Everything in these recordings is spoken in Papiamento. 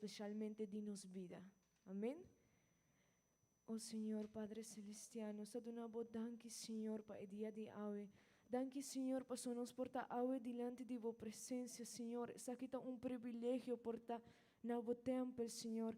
espesialmente di nos bida. Amèn? O Señor Padre Selestial, nos ta duna Bo danki, Señor, pa e dia di awe. Danki, Señor, pasobra nos por ta awe dilanti di Bo presensia, Señor. Esaki ta un privilegio por ta na Bo tèmpel, Señor.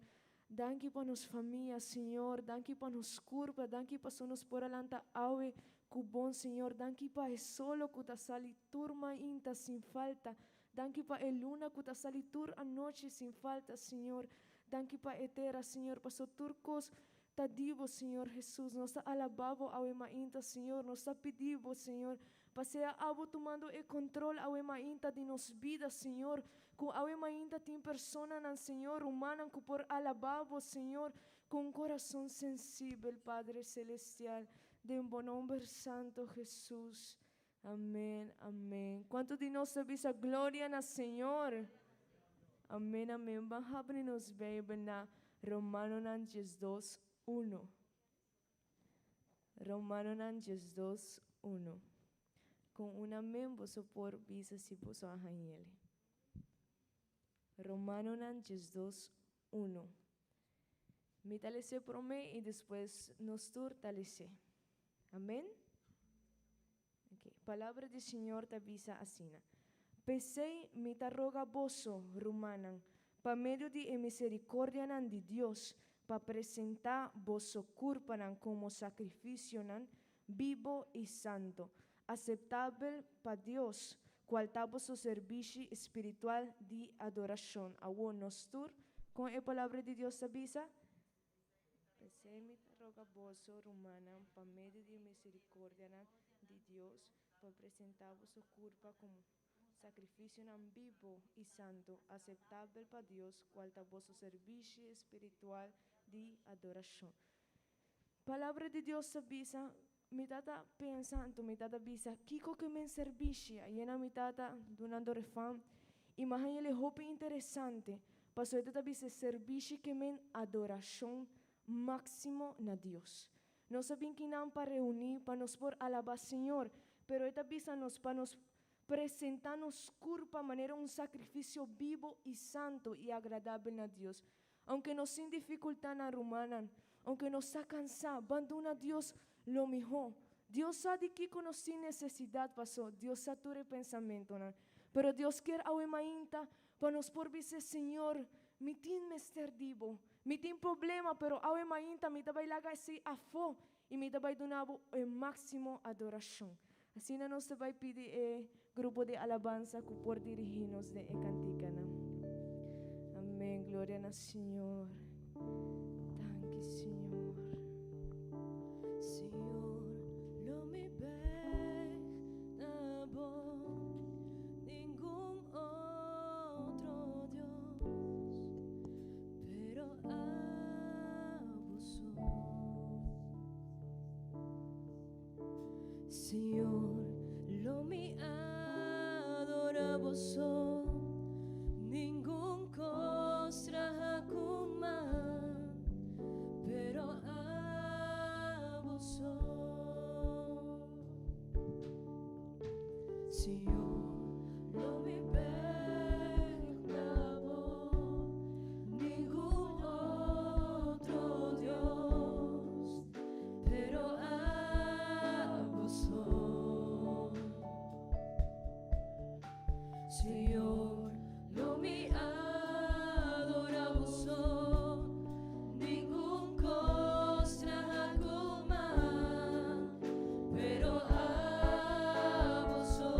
Danki pa nos famia, Señor. Danki pa nos kurpa. Danki pasobra nos por a lanta awe ku bon, Señor. Danki pa e solo ku ta sali tur mainta sin falta. Danki pa e luna ku ta sali tur anochi sin falta, Señor. Danki pa e tera, Señor, paso tur kos ta di Bo, Señor Hesus. Nos ta alabá Bo awe mainta, Señor. Nos ta pidi Bo, Señor, pa sea abo tumando e control awe mainta di nos bida, Señor. Ku awe mainta tin personanan, Señor, rumannan ku por alabá Bo, Señor, ku un corazon sensibel, Padre Celestial, den Bo nomber santo, Hesus. Amèn, amèn. Kuantu di nos ta bisa gloria na Señor? Amèn, amèn. Ban habri nos Beibel na Romanonan 12, 1. Romanonan 12, 1. Ku un amèn boso por bisa si boso a hañ'el. Romanonan 12, 1. Mi ta les'é promé i despues nos tur ta les'é. Amèn? Ok, Palabra di Señor ta bisa asina, P'esei mi ta roga boso, rumannan, pa medio di e misericordianan di Dios, pa presentá boso curpanan como sacrificionan bibo i santo, aceptabel pa Dios, cual ta boso servishi spiritual di adoracion. Awor nos tur, con e Palabra di Dios ta bisa? P'esei mi ta roga boso, rumannan, pa medio di e misericordianan di Dios, pa presentá boso curpa como sacrificionan bibo i santo, aceptabel pa Dios, cual ta boso servishi spiritual di adoracion. Palabra di Dios ta bisa, Mi tata pensa, anto mi tata bisa, Kico ke men servishi? A yena mi tata dunando refan, i mi a haña hopi interesante, pasobra e ta bisa servishi ke men adoracion máximo na Dios. Nos a bin kinan pa reuní pa nos por alabá Señor, pero e ta bisa nos pa nos presentá nos kurpa manera un sakrifisio bibo i santu i agradabel na Dios. Aunke nos tin difikultatnan, rumannan, aunke nos ta kansá, ban duna Dios lo mihó. Dios sa di kiko nos tin nesesidat, pasó Dios sa tur e pensamentonan. Pero Dios kier awe mainta pa nos por bis'é, Señor, mi tin mester di bo. Mi tin problema, pero awe mainta mi ta bai laga esei afó i mi ta bai duna bo e máksimo adorashon. Asina nos ta bai pidi e grupo di alabansa ku por dirigí nos den e kantikanan. Amèn. Gloria na Señor. Danki, Señor. Señor, lo mi bèk na bo, ningun otro Dios, pero abo so. Señor, lo mi adorá bo so, ningun kos traha ku man, pero abo so. Señor, lo mi bèk na bo, ningun otro Dios, pero abo so. Señor, lo mi adorá bo so, ningun kos traha ku man, pero abo so.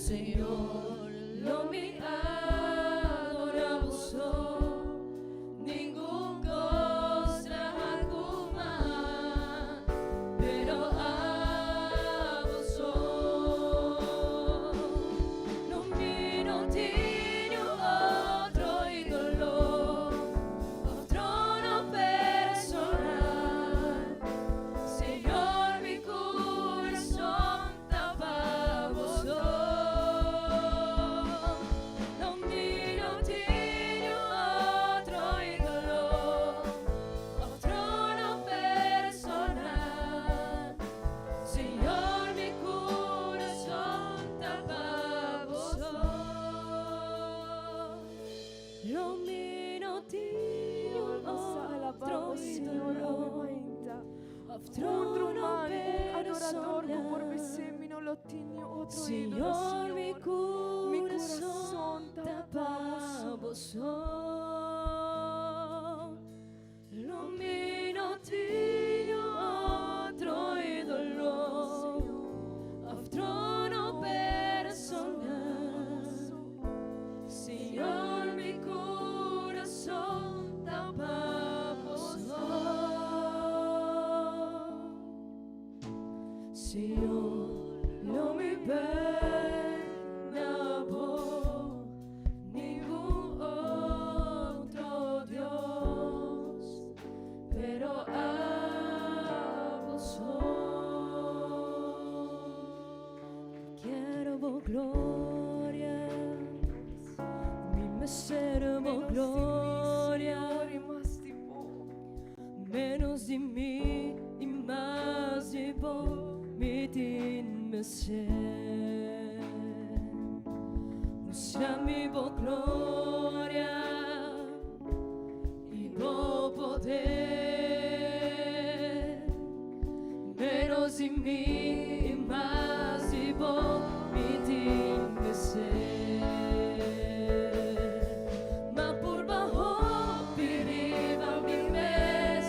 Señor, lo mi adorá Bo so, ningun kos traha ku man, pero Abo so. No mi no tin otro ídolo, òf trono personal. Señor, mi kurason ta pa Bo so. No mi no tin otro ídolo, òf trono personal. Señor, mi kurason ta pa Bo so. Lo mi no tin Nos otro alabá Señor ídolo, awe mainta. Òf Un trono ruman, un adorador ku por personal. bisa mi no lo tin otro ídolo, Señor, mi Señor. Mi kurason kurason ta ta pa pa Bo Bo so. Lo mi no tin otro ídolo, òf trono personal. Señor, mi kurason ta pa Bo so. Señor, lo mi bèk na Bo, ningun otro Dios, pero Abo so. Quiero bo gloria, mi mester bo Menos di mi, gloria. Señor, i mas di Bo. Menos di mi i mas di Bo, mi tin mester. Mustra mi bo gloria i bo poder. Menos di mi i mas di Bo, mi tin mester. M'a purba hopi riba mi mes,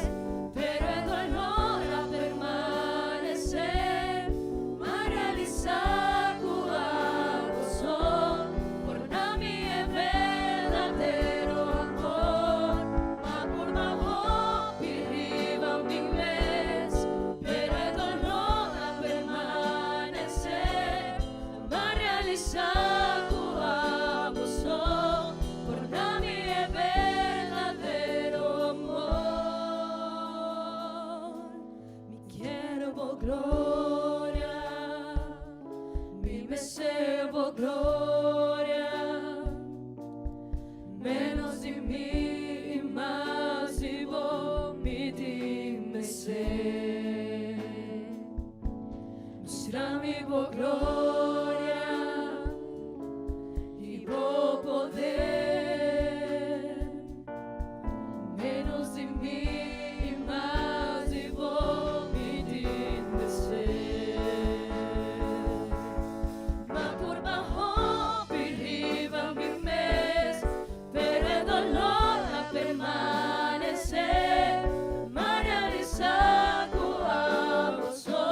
pero e doló a permanesé. M'a realisá ku Abo so por duna mi e berdadero amor. M'a purba hopi riba mi mes, pero e doló a permanesé. M'a realisá ku Abo so por duna mi e berdadero amor. Mi ke bo gloria, mi mester bo gloria. Menos di mi i mas di Bo, mi tin mester. Mustra mi bo gloria i bo poder. Menos di mi i mas di Bo, mi tin mester. M'a purba hopi riba mi mes, pero e doló a permanesé. M'a realisá ku Abo so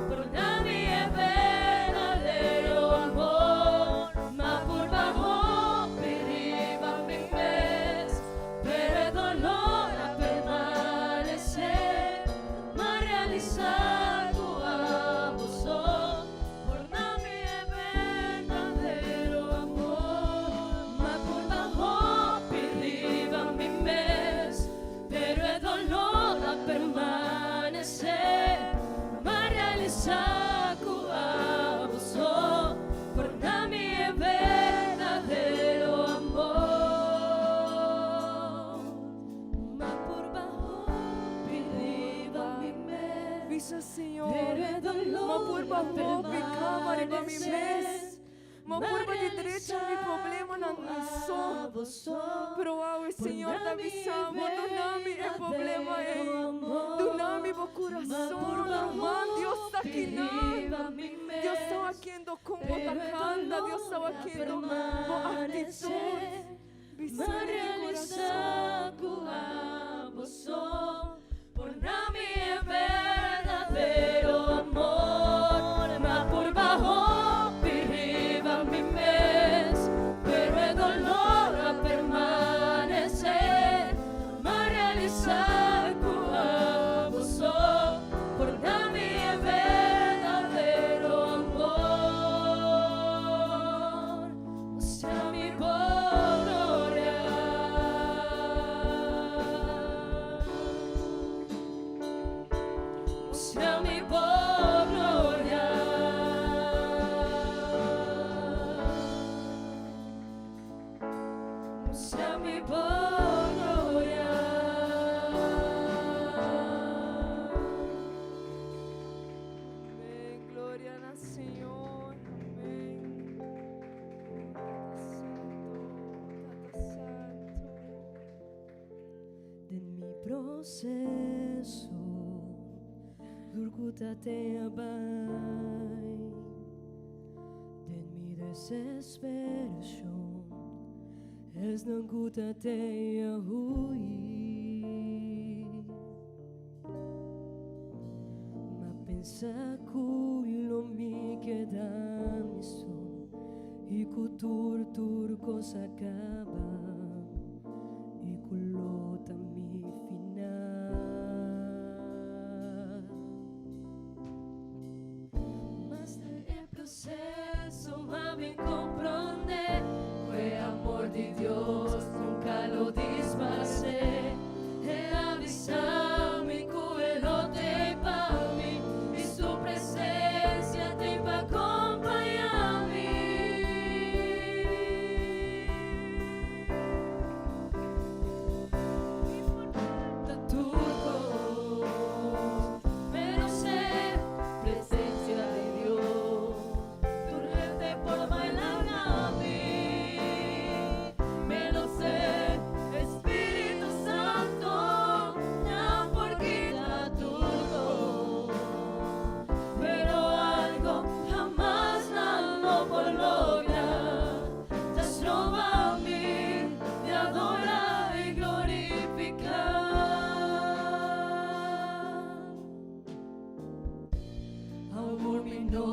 por duna mi e berdadero amor. M'a purba hopi riba mi mes, pero e doló a permanesé. M'a realisá ku Abo so por duna mi e berdadero amor. M'a purba hopi riba mi mes, pero e doló a permanesé. M'a realisá ku Abo so por duna mi e berdadero amor. M'a purba hopi riba mi mes, Bisa Señor. pero e doló M'a purba hopi kaba riba mi mes. M'a purba di drecha mi problemanan mi so. Pero awe Señor ta bisabo, duna mi e problema ei. Duna mi bo kurason, ruman. Dios ta akinan. Dios ta wak kon bo ta kanta. Dios ta wak bo aktitut. Bisa mi kurason. Ku Abo so por duna mi e berdadero amor. M'a purba hopi riba Señor. Amén. Tata Santo, Tata Santo. Den mi proceso, dur cu ta te a bai. Den mi desesperacion, esnan cu ta te a hui. M'a pensa cu lo mi keda mi so y cu tur tur cos a caba y cu lo ta mi final. Mas den e proceso m'a bin comprende cu e amor di Dios nunca lo disparce. El a bisa mi cu e lo t'ey pa mi y su presencia t'ey pa acompaña mi. Mi por falta tur cos, menos e presencia di Dios. Tur hende por baila na mi, menos e Spirito Santo, nan por kita tur cos, pero algo hamas nan no por logra, ta stroba mi di adora y glorifica. Awor mi no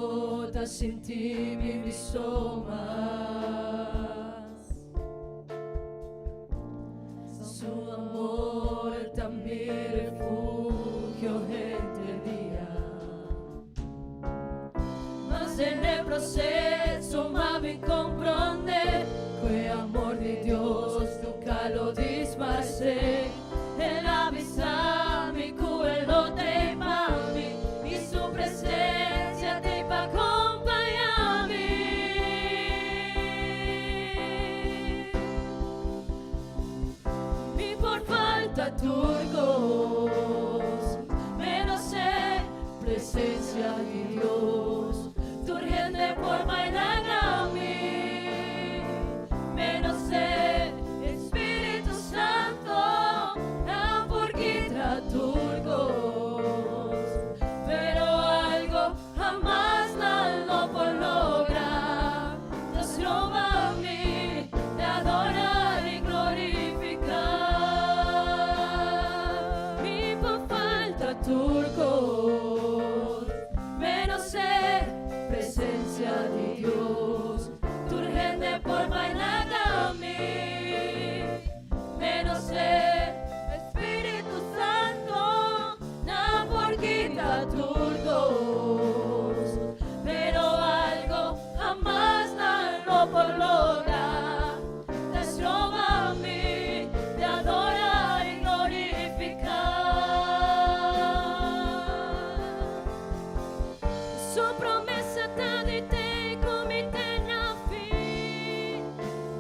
ta sinti mi mi so mas. Su amor ta mi refugio henter dia. Mas den e proceso m'a bin comprende cu e amor di Dios nunca lo disparce. El a bisa mi cu e lo t'ey pa mi y su presencia t'ey pa acompaña mi. Mi por falta tur cos, menos e presencia di Dios. Tur hende por baila na mi, menos e Spirito Santo, nan por kita tur cos, pero algo hamas nan no por logra, ta stroba mi di adora y glorifica. Mi por falta tur cos, menos e presencia di Dios. Tur hende por baila na mi, menos e Spirito Santo, nan por kita tur cos, pero algo hamas nan no por logra, ta stroba mi di adora y glorifica. Su promesa ta di t'ey cu mi te na fin.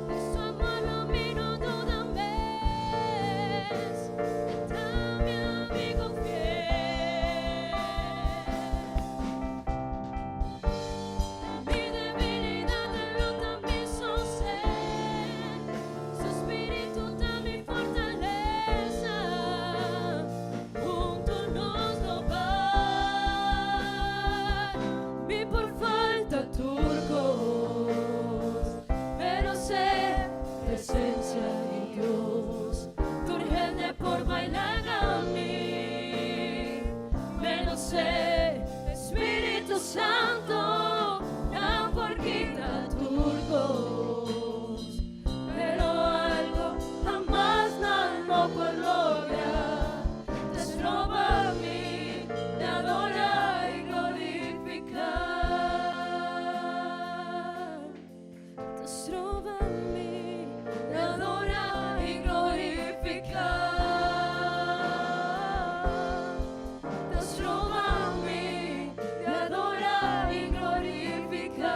Di su amor lo mi no duda mes. E ta mi amigo fiel. Den mi debilidad e lo ta mi sosten. Su spirito ta mi fortalesa. Hunto nos lo bai. Mi por falta tur cos, menos e presencia di Dios. Tur hende por baila na mi, menos e Spirito Santo, nan por kita tur cos, pero algo hamas nan no por logra, ta stroba mi di adora y glorifica. Ta stroba mi di adora y glorifica. Ta stroba mi di adora y glorifica.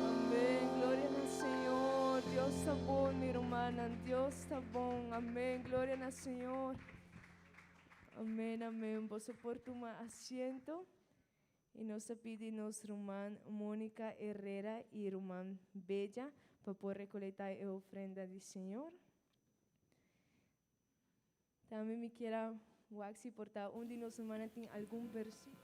Amén. Gloria na Señor. Dios ta bon, mi ruman. Dios ta bon. Amén. Gloria na Señor. Amén, amén. Boso por tuma asiento. Y nos ta pidi nos ruman Monica Herrera y ruman Bella pa por recolecta e ofrenda di Señor. Tambe mi kier a wak si por ta un di nos rumannan tin algun versículo.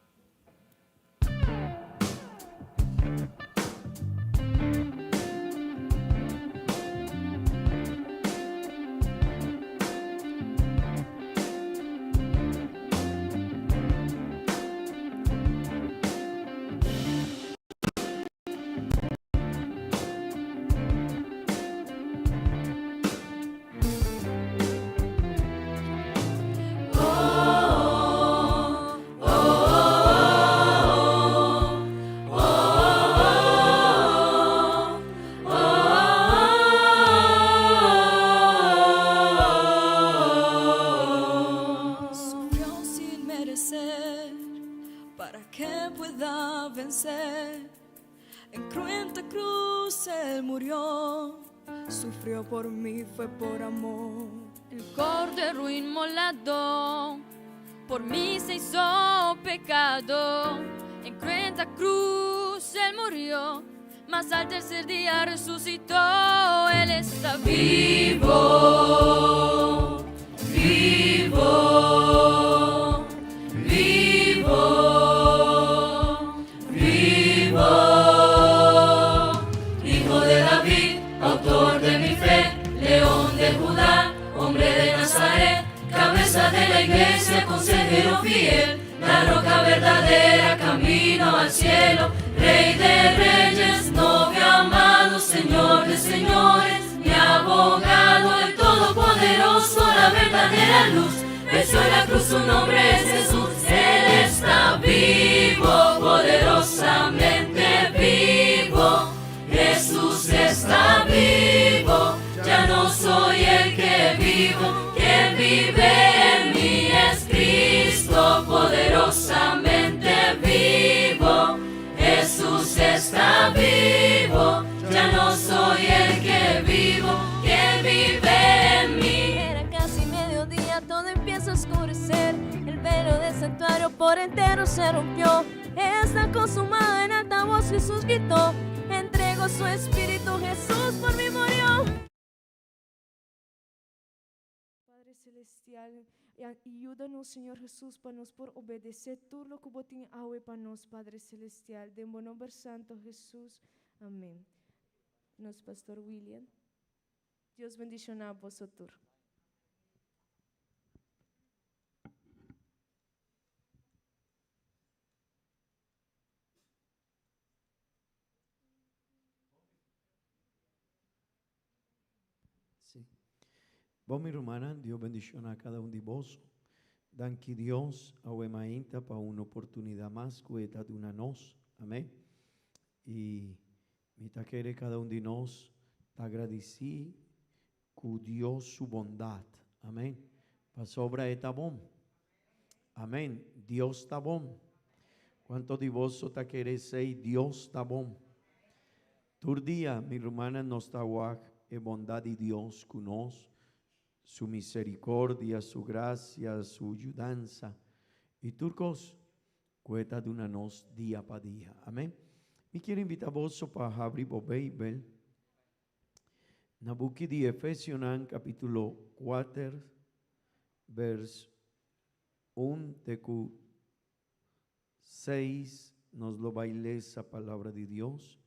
Sufrió sin merecer para que pueda vencer. En cruenta cruz él murió, sufrió por mí, fue por amor. El cordero inmolado por mí se hizo pecado. En cruenta cruz él murió, mas al tercer día resucitó. Él está vivo, vivo, vivo, vivo. Hijo de David, autor de mi fe, león de Judá, hombre de Nazaret, cabeza de la iglesia, consejero fiel, la roca verdadera, camino al cielo, rey de reyes, novio amado, señor de señores, mi abogado, el todopoderoso, la verdadera luz. Venció en la cruz, su nombre es Jesús, Él está vivo, poderosamente vivo. Jesús está vivo, ya no soy el que vivo, quien vive en mí es Cristo, poderosamente vivo. Jesús está vivo, ya no soy el que vivo, quien vive en mí. Era casi mediodía, todo empieza a oscurecer. El velo del santuario por entero se rompió. Está consumado, en alta voz Jesús gritó. Entregó su espíritu, Jesús por mí murió. Padre Celestial, yuda nos, Señor Jesús, pa nos por obedece tur loke Bo tin awe pa nos, Padre Celestial. Den Bo nomber santo, Jesús. Amén. Nos Pastor William. Dios bendiciona boso tur. Sí. Bon mi rumannan, Dios bendiciona cada un di boso. Danki Dios awe mainta pa un oportunidad mas cu e ta duna nos. Amen. Y mi ta kere cada un di nos ta agradeci cu Dios su bondad. Amen. Pasobra e ta bon. Amen. Dios ta bon. Cuanto di boso ta kere esey? Dios ta bon. Tur dia, mi rumannan, nos ta wak e bondad di Dios cu nos, su misericordia, su gracia, su yudansa y tur cos cu e ta duna nos dia pa dia. Amen. Mi kier invita boso pa habri bo Bijbel na buki di Efesionan capitulo kuater vers un te cu seis nos lo bai lesa palabra di Dios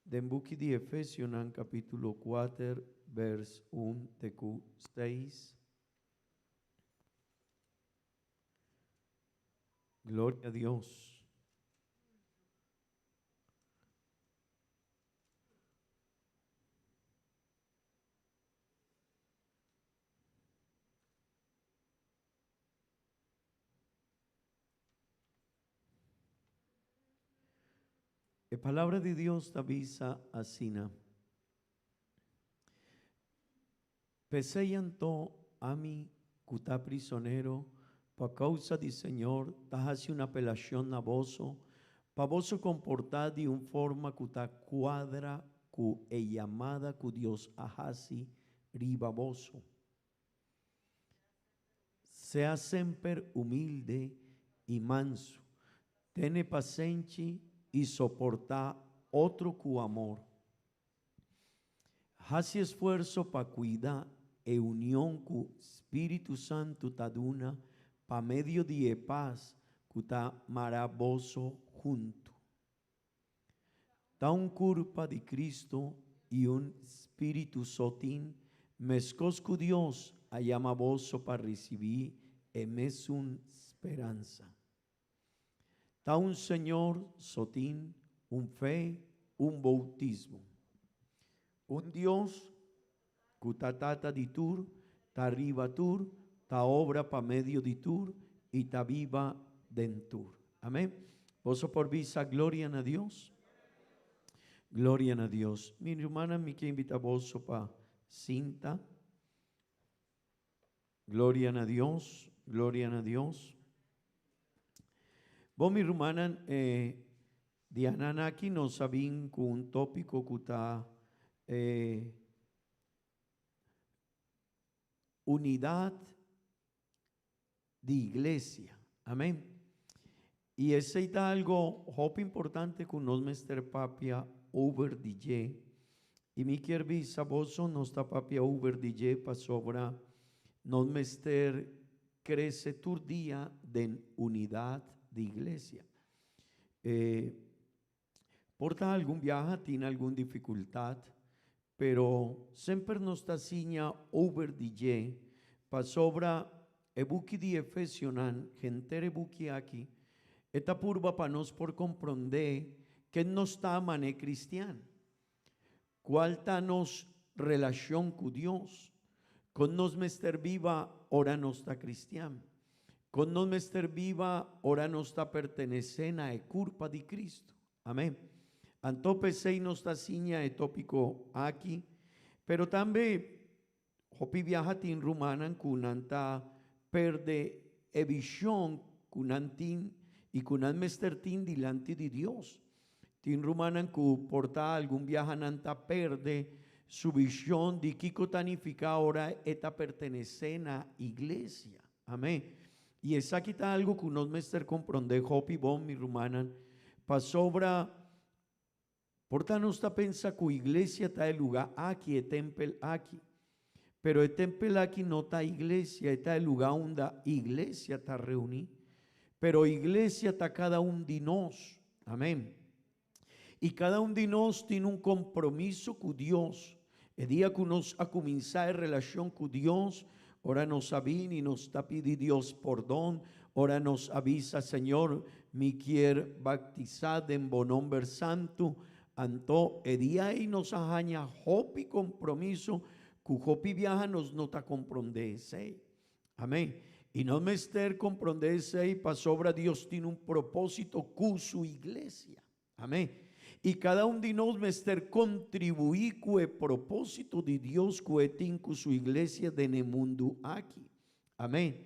den buki di Efesionan capitulo kuater vers un te cu seis. Gloria a Dios. E palabra di Dios ta bisa asina, P'esei anto ami ku ta prisonero pa kousa di Señor ta hasi un apelashon na boso pa boso komportá di un forma ku ta kuadra ku e yamada ku Dios a hasi riba boso. Sea semper humilde i mansu, tene pasenshi i soportá otro ku amor. Hasi esfuerso pa kuida e union ku spiritu santu ta duna pa medio di e pas ku ta mara boso huntu. Ta un kurpa di Cristo i un spiritu so tin, meskos ku Dios a yama boso pa risibí e mesun speransa. Ta un Señor so tin, un fe, un boutismo. Un Dios ku ta Tata di tur, ta riba tur, ta obra pa medio di tur i ta biba den tur. Amén. Boso por bisa gloria na Dios? Gloria na Dios. Mi rumannan, mi ke invita boso pa sinta. Gloria na Dios, gloria na Dios. Bon mi rumannan, e dianan aki nos a bin ku un tópiko ku ta e unidat di iglesia. Amén. I esei ta algo hopi importante ku nos mester papia over di dje. I mi kier bisa boso nos ta papia over di dje pasobra nos mester krese tur dia den unidat di iglesia. E por ta algun biaha tin algun difikultat, pero semper nos ta siña over di dje pasobra E buki di Efesionan, henter e buki aki, e ta purba pa nos por komprondé ken nos ta man'e kristian, kual ta nos relashon ku Dios, kon nos mester biba ora nos ta kristian, kon nos mester biba ora nos ta pertenesé na e kurpa di Kristu. Amén. Anto p'esei nos ta siña e tópiko aki, pero tambe Hopi biaha tin rumannan ku nan ta perde e vishon ku nan tin i ku nan mester tin dilanti di Dios. Tin rumannan ku por ta algun biaha nan ta perde su vishon di kiko ta nifiká ora e ta pertenesé na iglesia. Amén. I esaki ta algu ku nos mester komprondé hopi bon, mi rumannan, pasobra Por ta nos ta pensa ku iglesia ta e lugá aki, e tempel aki. Pero e tempel aki no ta iglesia, e ta e lugá unda iglesia ta reuní. Pero iglesia ta kada un di nos. Amén. I kada un di nos tin un kompromiso ku Dios. E dia ku nos a kuminsá e relashon ku Dios, ora nos a bini nos ta pidi Dios pordon, ora nos a bisa, Señor, mi kier baktisá den bo nomber santu, anto e dia ei nos a haña hopi kompromiso ku hopi biaha nos no ta komprondé esei. Amén. I nos mester komprondé esei pasobra Dios tin un propósito ku su iglesia. Amén. I kada un di nos mester kontribuí ku e propósito di Dios ku e tin ku su iglesia den e mundu aki. Amén.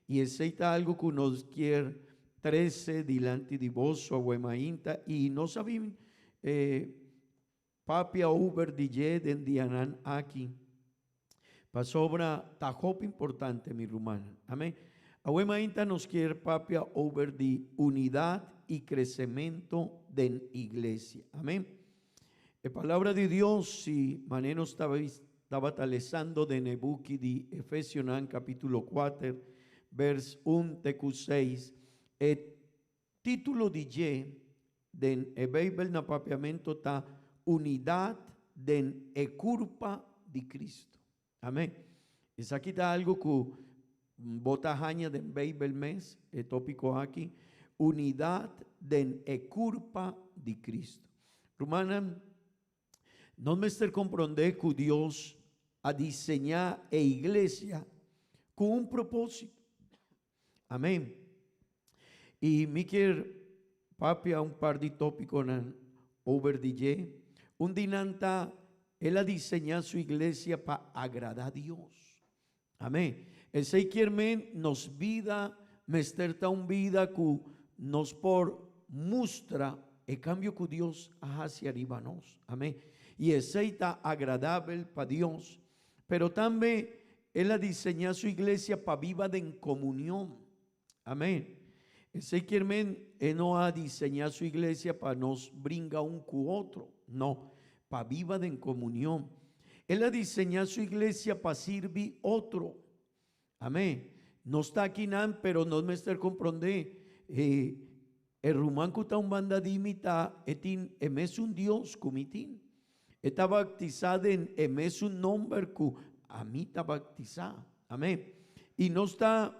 I esei ta algu ku nos kier trese dilanti di boso awe mainta i nos a bin papia over di dje den dianan aki. Pasobra ta hopi importante, mi rumannan. Amen. Awe mainta nos kier papia over di unidad y crecemento den iglesia. Amen. E palabra di Dios, si mane nos tabata lesando den e buki di Efesionan capitulo kuater, vers un te cu seis, e Título di dje den e Beibel na papiamento ta Unidat den e Kurpa di Kristu. Amén. Esaki ta algu ku bo ta haña den Beibel mes, e tópiko aki, Unidat den e Kurpa di Kristu. Rumannan, nos mester komprondé ku Dios a diseñá e iglesia ku un propósito. Amén. I mi kier papia un par di tópikonan over di dje. Un di nan ta, El a diseñá su iglesia pa agradá Dios. Amén. Esei kier men nos bida mester ta un bida ku nos por mustra e kambio ku Dios a hasi ariba nos. Amén. I esei ta agradabel pa Dios. Pero tambe. El a diseñá su iglesia pa biba den komunion. Amén. Esei kier men e no a diseñá su iglesia pa nos bringa un ku otro. No, pa biba den komunion. El a diseñá su iglesia pa sirbi otro. Amén. Nos ta akinan, pero nos mester komprondé, e e ruman ku ta un banda di mi ta e tin e mesun Dios ku mi tin. E ta baptisá den e mesun nomber ku ami ta baptisá. Amén. I nos ta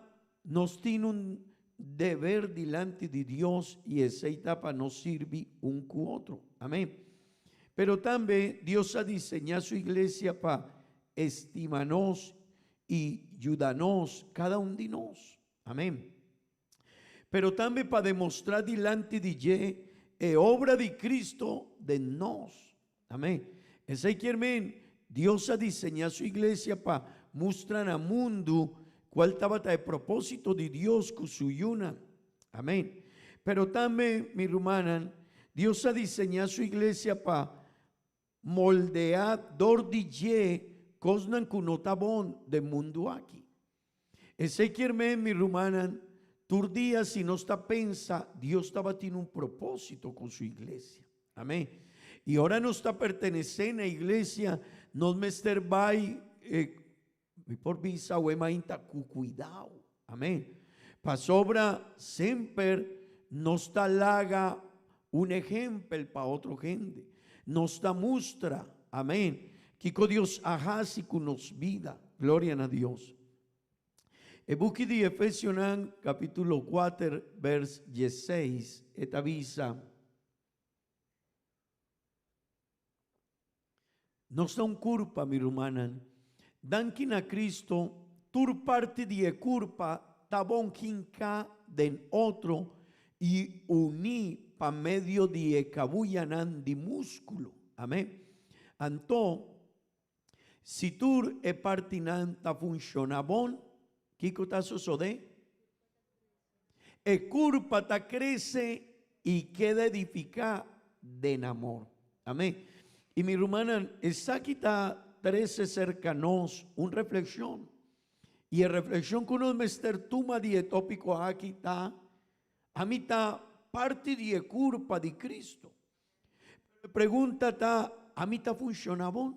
nos tin un deber dilanti di Dios i esei ta pa nos sirbi un ku otro. Amén. Pero tambe Dios a diseñá su iglesia pa estima nos i yuda nos, kada un di nos. Amén. Pero tambe pa demostrá dilanti di dje e obra di Cristo den nos. Amén. Esei kier men, Dios a diseñá su iglesia pa mustra na mundu cual tabata e propósito di Dios cu su yunan. Amén. Pero tambe, mi rumannan, Dios a diseñá su iglesia pa Moldea dor di dje kosnan ku no ta bon den mundu aki. Esei kier men, mi rumannan, tur dia si nos ta pensa, Dios tabatin un propósito ku su iglesia. Amén. I ora nos ta pertenesé na iglesia, nos mester bai, mi por bisa awe mainta, ku kuidao. Amén. Pasobra semper nos ta laga un ehempel pa otro hende. Nos ta mustra, amén, kiko Dios a hasi ku nos bida. Gloria na Dios. E buki di Efesionan kapitulo kuater bers diesseis e ta bisa, Nos ta un kurpa, mi rumannan. Danki na Cristo, tur parti di e kurpa ta bon hinká den otro i uní pa medio di e kabuyanan di múskulo. Amén. Anto, si tur e partinan ta funshoná bon, kiko ta sosodé? E kurpa ta krese i keda edifiká den amor. Amén. I mi rumannan, esaki ta trese serka nos un reflekshon. I e reflekshon ku nos mester tuma di e tópiko aki ta, Ami ta parti di e kurpa di Kristu. Pero e pregunta ta, Ami ta funshoná bon?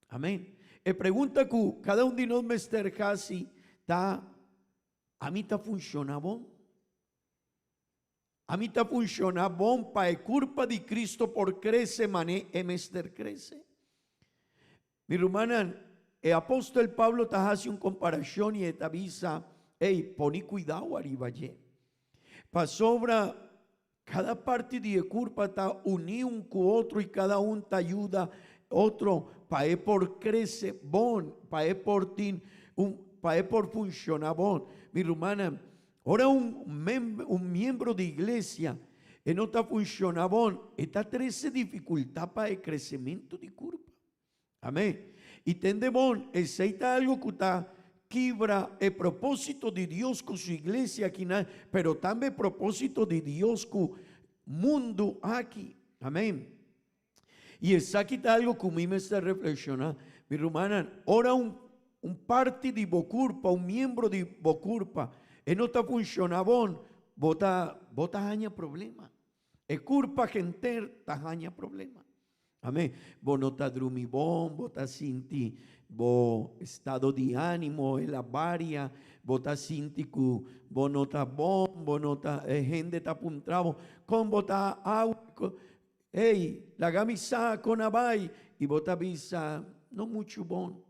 Amén. E pregunta ku kada un di nos mester hasi ta, Ami ta funshoná bon? Ami ta funshoná bon pa e kurpa di Kristo por krese manera e mester krese? Mi rumannan, e apòstel Pablo ta hasi un komparashon i e ta bisa, Ey, pone kuidou ariba dje. Pasobra Kada parti di e kurpa ta uní un ku otro i kada un ta yuda otro pa e por krese bon, pa e por tin un, pa e por funshoná bon. Mi rumannan, ora un mem, un miembro di iglesia e no ta funshoná bon, e ta trese difikultat pa e kresementu di kurpa. Amén. I tende bon, esei ta algo ku ta kibra e propósito di Dios ku su iglesia akinan, pero tambe e propósito di Dios ku mundu aki. Amén. I esaki ta algo ku mi mester reflekshoná. Mi rumannan, ora un un parti di bo kurpa, un miembro di bo kurpa, e no ta funshoná bon, bo ta bo ta haña problema. E kurpa henter ta haña problema. Amén. Bo no ta drumi bon, bo ta sinti bo estado di ánimo el a varia, bo ta sinti ku bo no ta bon, bo no ta, e hende ta puntra bo, kon bo ta awe? Ey, laga mi sa kon a bai. I bo ta bisa, no muchu bon.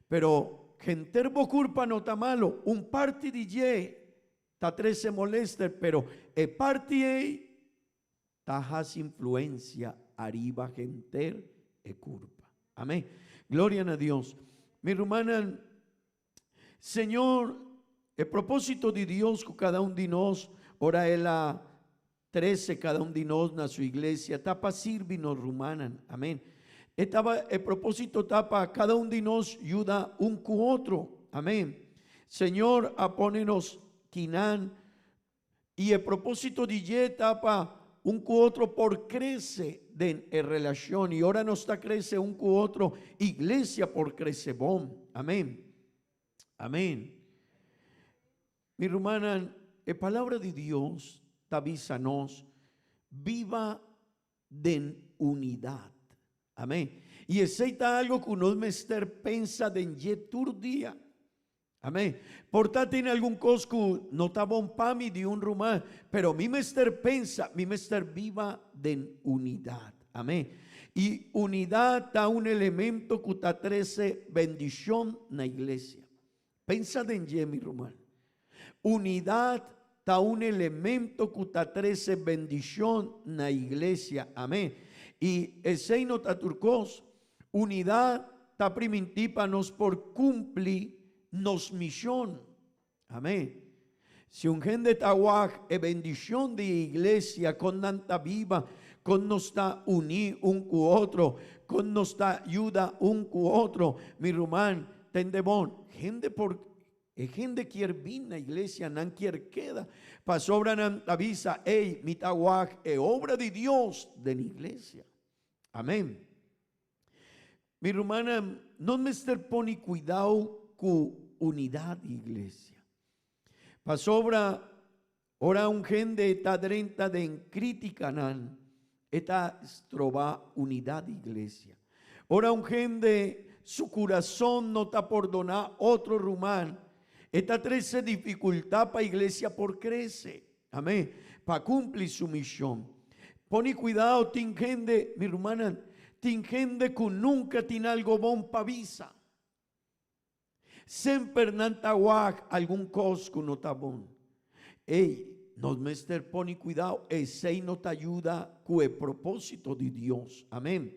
Pero henter bo kurpa no ta malo, un parti di dje ta trese molester, pero e parti ei ta hasi influencia ariba henter e curpa. Amén. Gloria na Dios. Mi rumannan, Señor, e propósito di Dios cu cada un di nos, ora El a trece cada un di nos na Su iglesia, ta pa sirbi nos rumannan. Amén. E taba, e propósito ta pa cada un di nos yuda un cu otro. Amén. Señor a pone nos kinan I e propósito di dje ta pa un ku otro por krese den e relashon. I ora nos ta krese un ku otro, iglesia por krese bon. Amén. Amén. Mi rumannan, e palabra di Dios ta bisa nos, Biba den unidat. Amén. I esei ta algo ku nos mester pensa den dje tur dia. Amén. Por ta tin algun kos ku no ta bon pa mi di un ruman, pero mi mester pensa, mi mester biba den unidat. Amén. I unidat ta un elemento ku ta trese bendishon na iglesia. Pensa den dje, mi ruman. Unidat ta un elemento ku ta trese bendishon na iglesia. Amén. I esei no ta tur kos. Unidat ta primintí pa nos por kumpli nos mishon. Amén. Si un hende ta wak e bendishon di e iglesia, kon nan ta biba, kon nos ta uní un ku otro, kon nos ta yuda un ku otro, mi ruman, tende bon, hende por E hende kier bin na iglesia, nan kier keda, pasobra nan ta bisa, Ey, mi ta wak e obra di Dios den iglesia. Amén. Mi rumannan, nos mester pone cuidao cu unidad di iglesia. Pasobra ora un hende ta drenta den criticanan, e ta stroba unidad di iglesia. Ora un hende su curason no ta pordona otro ruman, e ta trece dificultad pa iglesia por crece. Amén. Pa cumpli su mision. Pone cuidao, tin hende, mi rumannan, tin hende cu nunca tin algo bon pa bisa. Semper nan ta wak algun cos cu no ta bon. Ey, nos mester pone cuidao, esey no ta yuda cu e proposito di Dios. Amén.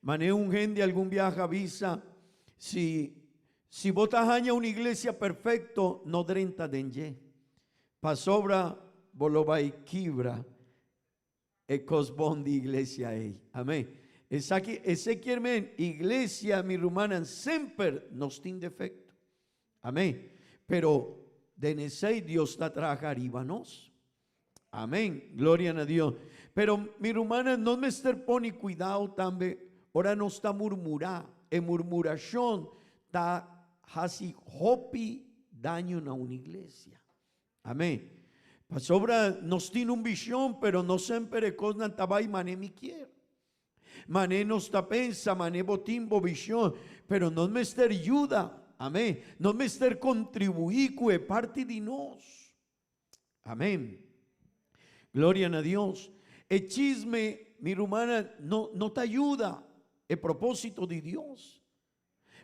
Mane un hende algun biaha bisa, Si, si bo ta haña un iglesia perfecto, no drenta den dje, pasobra bo lo bai kibra e kos bon di iglesia ei. Amen. Esaki, esei kier men, iglesia, mi rumannan, semper nos tin defecto. Amen. Pero den esei Dios ta traha ariba nos. Amén. Gloria na Dios. Pero mi rumannan, nos mester pone cuidao tambe ora nos ta murmura. E murmuracion ta haci hopi daño na un iglesia. Amén. Pasobra nos tin un vision, pero no semper e cosnan ta bay mane mi kier. Mane nos ta pensa, mane bo tin bo vision, pero nos mester yuda. Amén. Nos mester contribui cu e parti di nos. Amén. Gloria na Dios. E chisme, mi rumana, no, no ta yuda e propósito di Dios.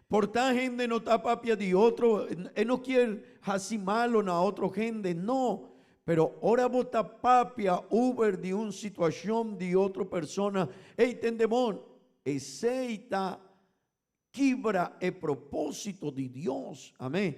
Por ta hende no ta papia di otro, e no kier haci malo na otro hende, no. Pero ora bo ta papia over di un situacion di otro persona, ey tende bon, esey ta Kibra e propósito di Dios. Amén.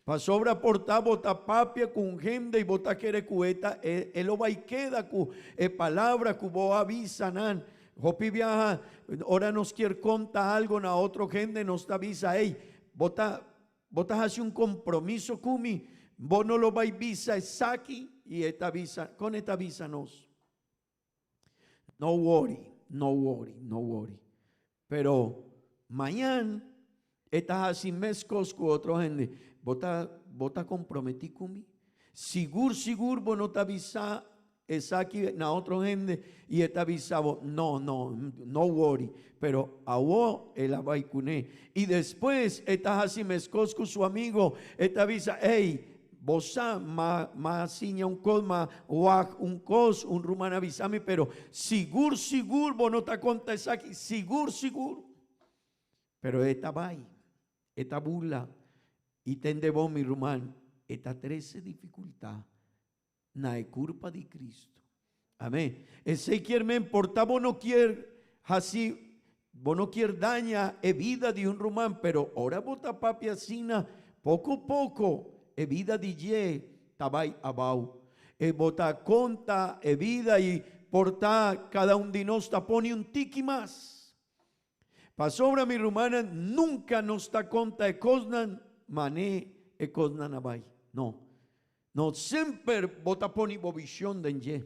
Pasobra por ta bo ta papia ku un hende i bo ta kere ku e ta e lo bai keda ku e palabra ku bo a bisa nan. Hopi biaha ora nos kier konta algo na otro hende nos ta bisa, ey, bo ta bo ta hasi un kompromiso ku mi, bo no lo bai bisa esaki i e ta bisa, kon e ta bisa nos? No worry, no worry, no worry. Pero mañan e ta hasi meskos ku otro hende. Bo ta, bo ta komprometí ku mi? Sigur, sigur bo no ta bisa esaki na otro hende i e ta bisa bo, no, no, no worry. Pero awo el a bai kuné. I despues e ta hasi meskos ku su amigo. E ta bisa, ey, Bo sa, ma, ma siña un kos, ma wak un kos, un ruman a bisa mi, pero sigur, sigur bo no ta konta esaki, sigur, sigur. Pero e ta bai, e ta bula, i tende bon, mi ruman, e ta trese difikultat na e kurpa di Kristu. Amén. Esei kier men por ta bo no kier hasi, bo no kier daña e bida di un ruman, pero ora bo ta papia asina, poko poko e bida di dje ta bai abao. E bo ta konta e bida i por ta kada un di nos ta pone un tiki mas. Pasobra mi rumannan nunka nos ta konta e kosnan mané e kosnan a bai. No. No, semper bo ta pone bo vision den dje.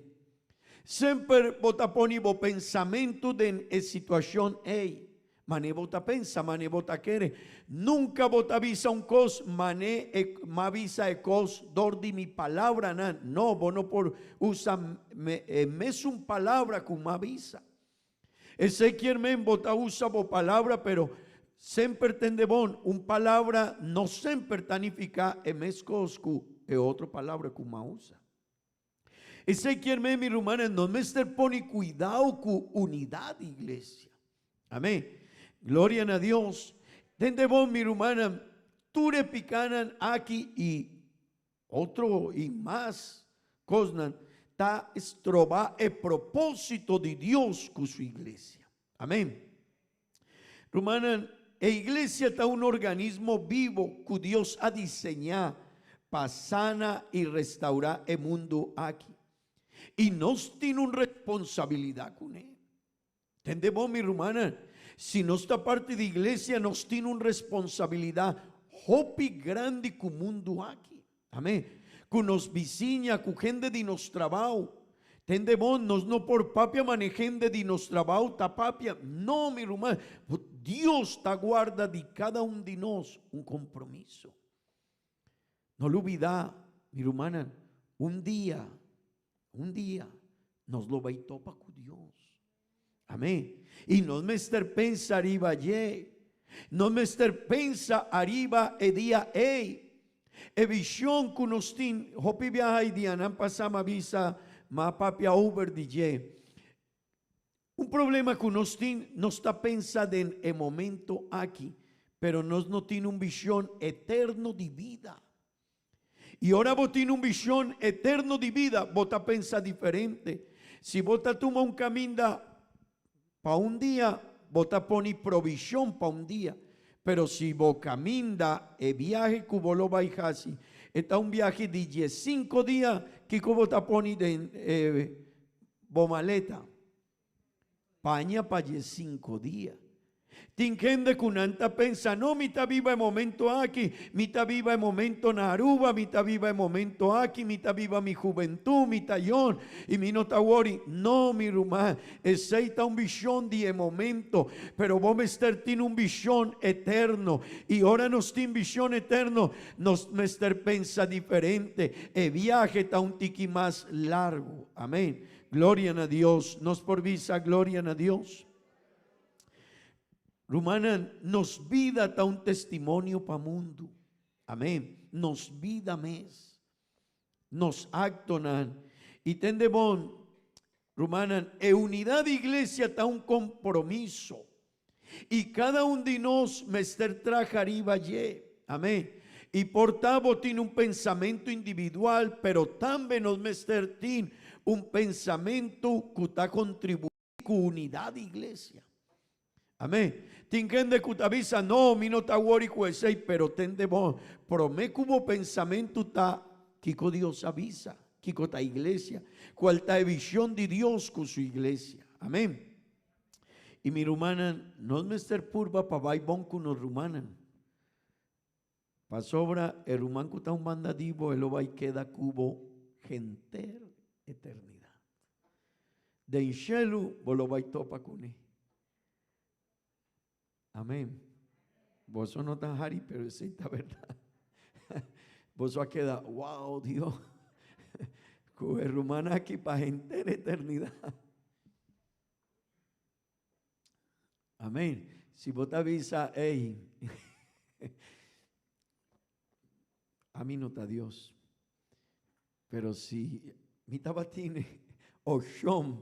Semper bo ta pone bo pensamentu den e situacion ei. Mane bo ta pensa, mane bo ta kere. Nunka bo ta bisa un kos mane e m'a bisa e kos dor di mi palabranan. No, bo no por usa me e mesun palabra ku m'a bisa. Esei kier men bo ta usa bo palabra pero semper tende bon, un palabra no semper ta nifiká e mes kos ku e otro palabra ku m'a usa. Esei kier men, mi rumannan, nos mester pone kuidao ku unidat di iglesia. Amén. Gloria na Dios. Tende bon, mi rumannan, tur e pikanan aki i otro i mas kosnan ta stroba e propósito di Dios ku su iglesia. Amén. Rumannan, e iglesia ta un organismo bibo ku Dios a diseñá pa sana i restaurá e mundu aki. I nos tin un responsabilidat kuné. Tende bon, mi rumannan, si nos ta parti di iglesia, nos tin un responsabilidat hopi grandi ku mundu aki. Amén. Ku nos bisiña, ku hende di nos trabao. Tende bon, nos no por papia mane hende di nos trabao ta papia. No, mi ruman. Dios ta guarda di kada un di nos un kompromiso. No lubida, mi rumannan, un dia, un dia nos lo bai topa ku Dios. Amén. I nos mester pensa riba dje. Nos mester pensa ariba e dia ei. E vision ku nos tin, hopi biaha e dianan pasá m'a bisa, m'a papia over di dje. Un problema ku nos tin, nos ta pensa den e momento aki, pero nos no tin un vision eterno di bida. I ora bo tin un vision eterno di bida, bo ta pensa diferente. Si bo ta tuma un caminda pa un dia, bo ta pone provision pa un dia. Pero si bo caminda e biahe cu bo lo bay haci, e ta un biahe di diescinco dia, kico bo ta pone den e bo maleta? Paña pa diesinco dia. Tin hende cu nan ta pensa, no, mi ta biba e momento aki, mi ta biba e momento na Aruba, mi ta biba e momento aki, mi ta biba mi hubentud, mi ta yon y mi no ta worry. No, mi ruman, esey ta un vision di e momento, pero bo mester tin un vision eterno. Y ora nos tin vision eterno, nos mester pensa diferente. E viahe ta un tiki mas largo. Amen. Gloria na Dios. Nos por bisa gloria na Dios? Rumannan, nos bida ta un testimonio pa mundu. Amén. Nos bida mes. Nos actonan. Y tende bon, rumannan, e unidad di iglesia ta un compromiso. Y cada un di nos mester traha riba dje. Amén. Y por ta bo tin un pensamento individual, pero tambe nos mester tin un pensamento cu ta contribui cu unidad di iglesia. Amén. Tin hende cu ta bisa, no, mi no ta worry cu esey, pero tende bon, prome cu bo pensamento ta kico Dios a bisa, kico ta iglesia, cual ta e vision di Dios cu su iglesia. Amén. I mi rumannan, nos mester purba pa bai bon ku nos rumannan. Pasobra e ruman ku ta un banda di bo, e lo bai keda ku bo henter eternidat. Den shelu bo lo bai topa kuné. Amén. Boso no ta hari, pero esei ta berdad. Boso a keda, wow, Dios, ku e ruman aki pa henter eternidad. Amén. Si bo ta bisa, ey, ami no ta Dios. Pero si mi tabatin opcion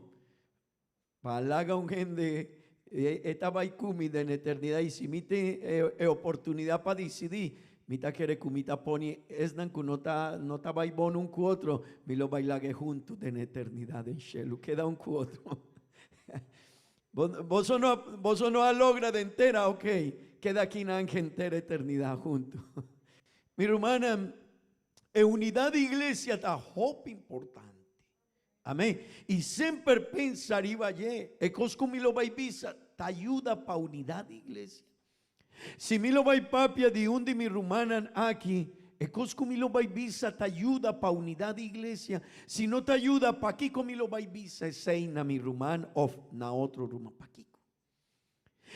Pa laga un hende e ta bai ku mi den eternidad i si mi tin e oportunidad pa disidí, mi ta kere ku mi ta pone esnan ku no ta no ta bai bon un ku otro, mi lo bai lag'e huntu den eternidad den shelu, keda un ku otro. Boso no boso no a logra den tera, ok, keda akinan henter eternidad huntu. Mi rumannan, e unidad di iglesia ta hopi importante. Amén. I semper pensa riba dje. E kos ku mi lo bai bisa ta yuda pa unidat di iglesia. Si mi lo bai papia di un di mi rumannan aki, e kos ku mi lo bai bisa ta yuda pa unidat di iglesia. Si no ta yuda, pakiko mi lo bai bisa esei na mi ruman òf na otro ruman? Pakiko?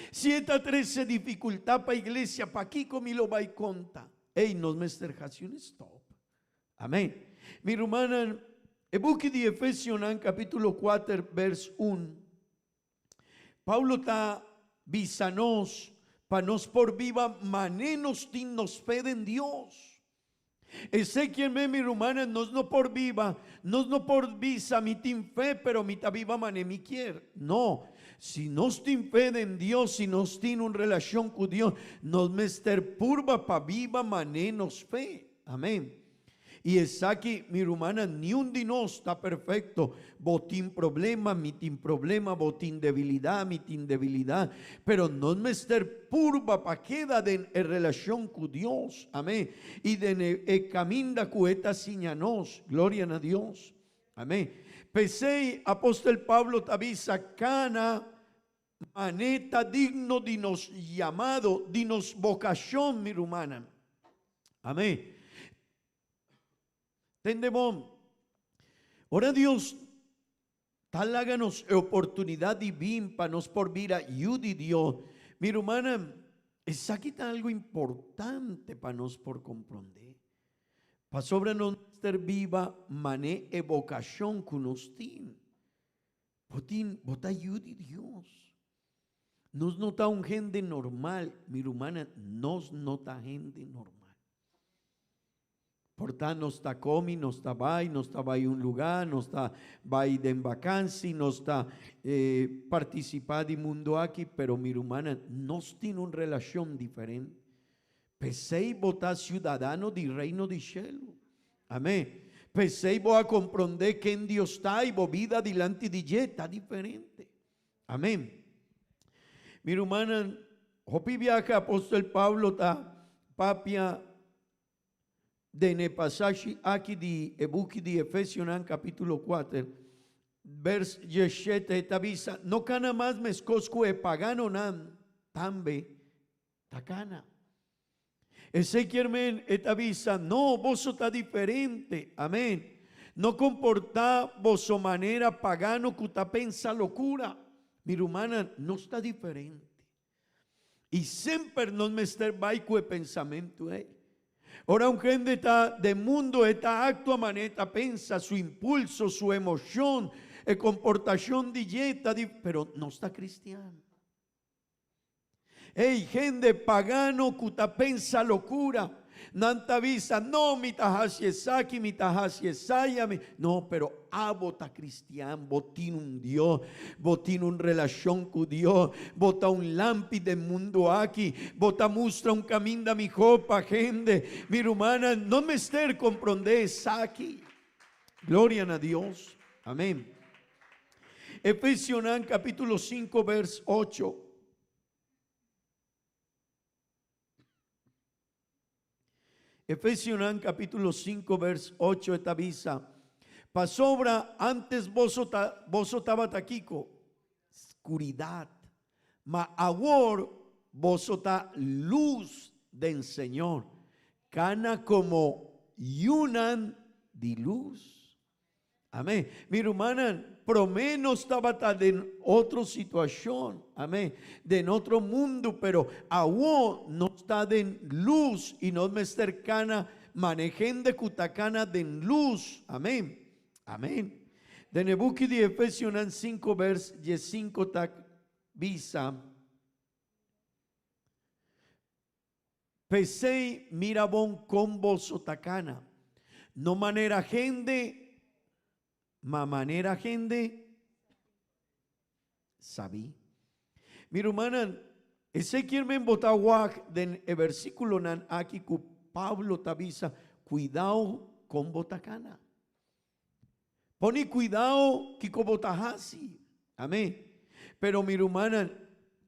Si e ta trese difikultat pa iglesia, pakiko mi lo bai konta? Ey, nos mester hasi un stop. Amén. Mi rumannan, e buki di Efesionan kapítulo kuater bèrs un, Pablo ta bisa nos pa nos por biba mané nos tin nos fe den Dios. Esei kier men, mi rumannan, nos no por biba, nos no por bisa mi tin fe pero mi ta biba mané mi kier. No, si nos tin fe den Dios, si nos tin un relashon ku Dios, nos mester purba pa biba mané nos fe. Amén. I esaki, mi rumannan, niun di nos ta perfecto. Bo tin problema, mi tin problema, bo tin debilidad, mi tin debilidad. Pero nos mester purba pa keda den e relacion cu Dios. Amén. I den e caminda cu E ta siña nos. Gloria na Dios. Amén. P'esei apostel Pablo ta bisa, Cana Mané ta digno di nos yamado, di nos bokashon, mi rumannan. Amén. Tende bon. Ora Dios ta laga nos e oportunidat di bin pa nos por bira yu di Dios, mi rumannan, esaki ta algu importante pa nos por komprondé. Pasobra nos mester biba mané e bokashon ku nos tin. Bo tin, bo ta yu di Dios. Nos no ta un hende normal, mi rumannan, nos no ta hende normal. Por ta nos ta komi, nos ta bai, nos ta bai un lugá, nos ta bai den vakansi, nos ta partisipá di mundu aki, pero mi rumannan, nos tin un relashon diferente. P'esei bo ta siudadano di Reino di shelu. Amén. P'esei bo a komprondé ken Dios ta i bo bida dilanti di dje ta diferente. Amén. Mi rumannan, hopi biaha apòstel Pablo ta papia den e pasashi aki di e buki di Efesionan kapítulo kuater, bèrs diesshete, e ta bisa, No kana mas meskos ku e paganonan tambe Ta kana. Esei kier men e ta bisa, No, boso ta diferente. Amen. No komportá boso manera pagano ku ta pensa lokura. Mi rumannan, nos ta diferente. I semper nos mester bai ku e pensamentu ei. Ora un hende ta den mundu e ta aktua manera e ta pensa, su impulso, su emoshon, e komportashon di dje ta di, pero nos ta kristian. Ey, hende pagano ku ta pensa lokura, nan ta bisa, No, mi ta hasi esaki, mi ta hasi esaya, mi. No, pero abo ta kristian, bo tin un Dios, bo tin un relashon ku Dios, bo ta un lampi den mundu aki, bo ta mustra un kaminda mihó pa hende. Mi rumannan, no mester komprondé esaki. Gloria na Dios. Amén. Efesionan capítulo 5 vers 8. Efesionan capítulo 5 vers 8 e ta bisa, Pasobra antes boso ta boso tabata kiko? Skuridat. Ma awor boso ta lus den Señor. Kana komo yunan di lus. Amén. Mi rumannan, promé nos tabata den otro situashon, amén, den otro mundu, pero awor nos ta den lus i nos mester kana mane hende ku ta kana den lus. Amén. Amén. Den e buki di Efesionan sinku bèrs diesinku ta bisa, P'esei mira bon kon boso ta kana, no manera hende, ma manera hende sabí. Mi rumannan, esei kier men bo ta wak den e versíkulonan aki ku Pablo ta bisa, Kuidao kon bo ta kana. Pone kuidao kiko bo ta hasi. Amén. Pero mi rumannan,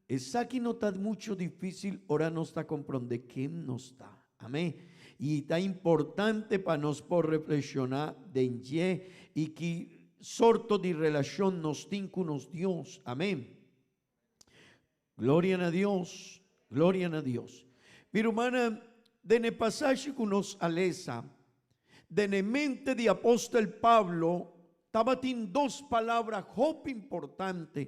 esaki no ta mucho difícil ora nos ta comprende ken nos ta. Amén. Y ta importante pa nos por reflexiona den dje y ki sorto di relacion nos tin cu nos Dios. Amén. Gloria na Dios, gloria na Dios. Mi rumannan, den e pasashi ku nos a lesa, den e mente di apostel Pablo tabatin dos palabra hopi importante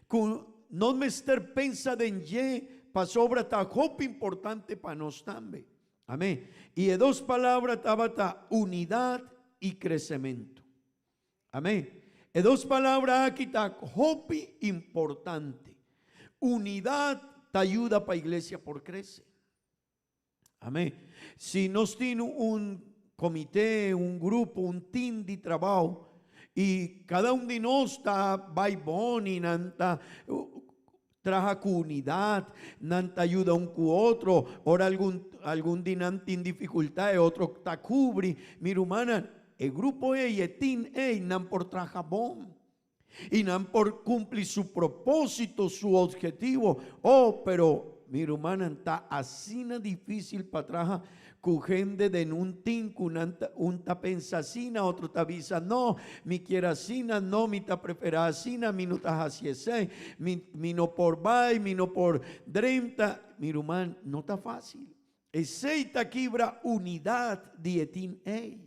ku. nos mester pensa den dje pasobra ta hopi importante pa nos tambe. Amén. I e dos palabra tabata unidat i kresementu. Amén. E dos palabra aki ta hopi importante. Unidat ta yuda pa iglesia por krese. Amén. Si nos tin un comité, un grupo, un team di trabao y cada un di nos ta bay bon y nan ta traha cu unidad, nan ta yuda un cu otro, ora algun algun di nan tin dificultad e otro ta cubri. Mi rumannan, e grupo ey, e team ey, nan por traha bon. Y nan por cumpli su propósito, su objetivo. Oh, pero mi rumannan, ta asina difícil pa traha cu hende den un team cu nan ta, un ta pensa asina, otro ta bisa no, mi kier asina, no, mi ta prefera asina, mi no ta haci esey, mi, mi no por bay, mi no por drenta. Mi ruman, no ta fácil. Esey ta kibra unidad di e team ey.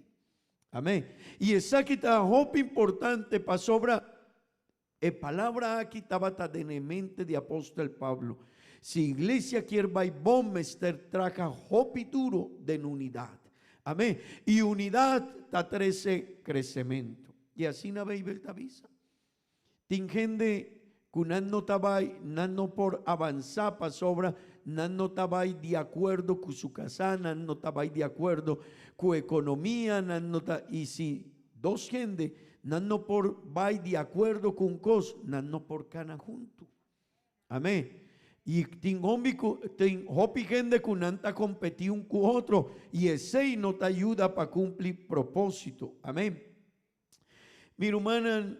Amén. Y esaki ta hopi importante pasobra e palabra aki tabata den e mente di apostel Pablo. Si iglesia kier bai bon mester traha hopi duro den unidad. Amén. Y unidad ta trece crecemento. Y asina Bijbel ta bisa. Tin hende ku nan no ta bai, nan no por avansá pasobra nan no ta bai di akuerdo ku su kasá, nan no ta bai di akuerdo ku ekonomia, nan no ta, i si dos hende nan no por bai di akuerdo ku un kos, nan no por kana huntu. Amén. I tin hombi ku, tin hopi hende ku nan ta kompetí un ku otro i esei no ta yuda pa kumpli propósito. Amén. Mi rumannan,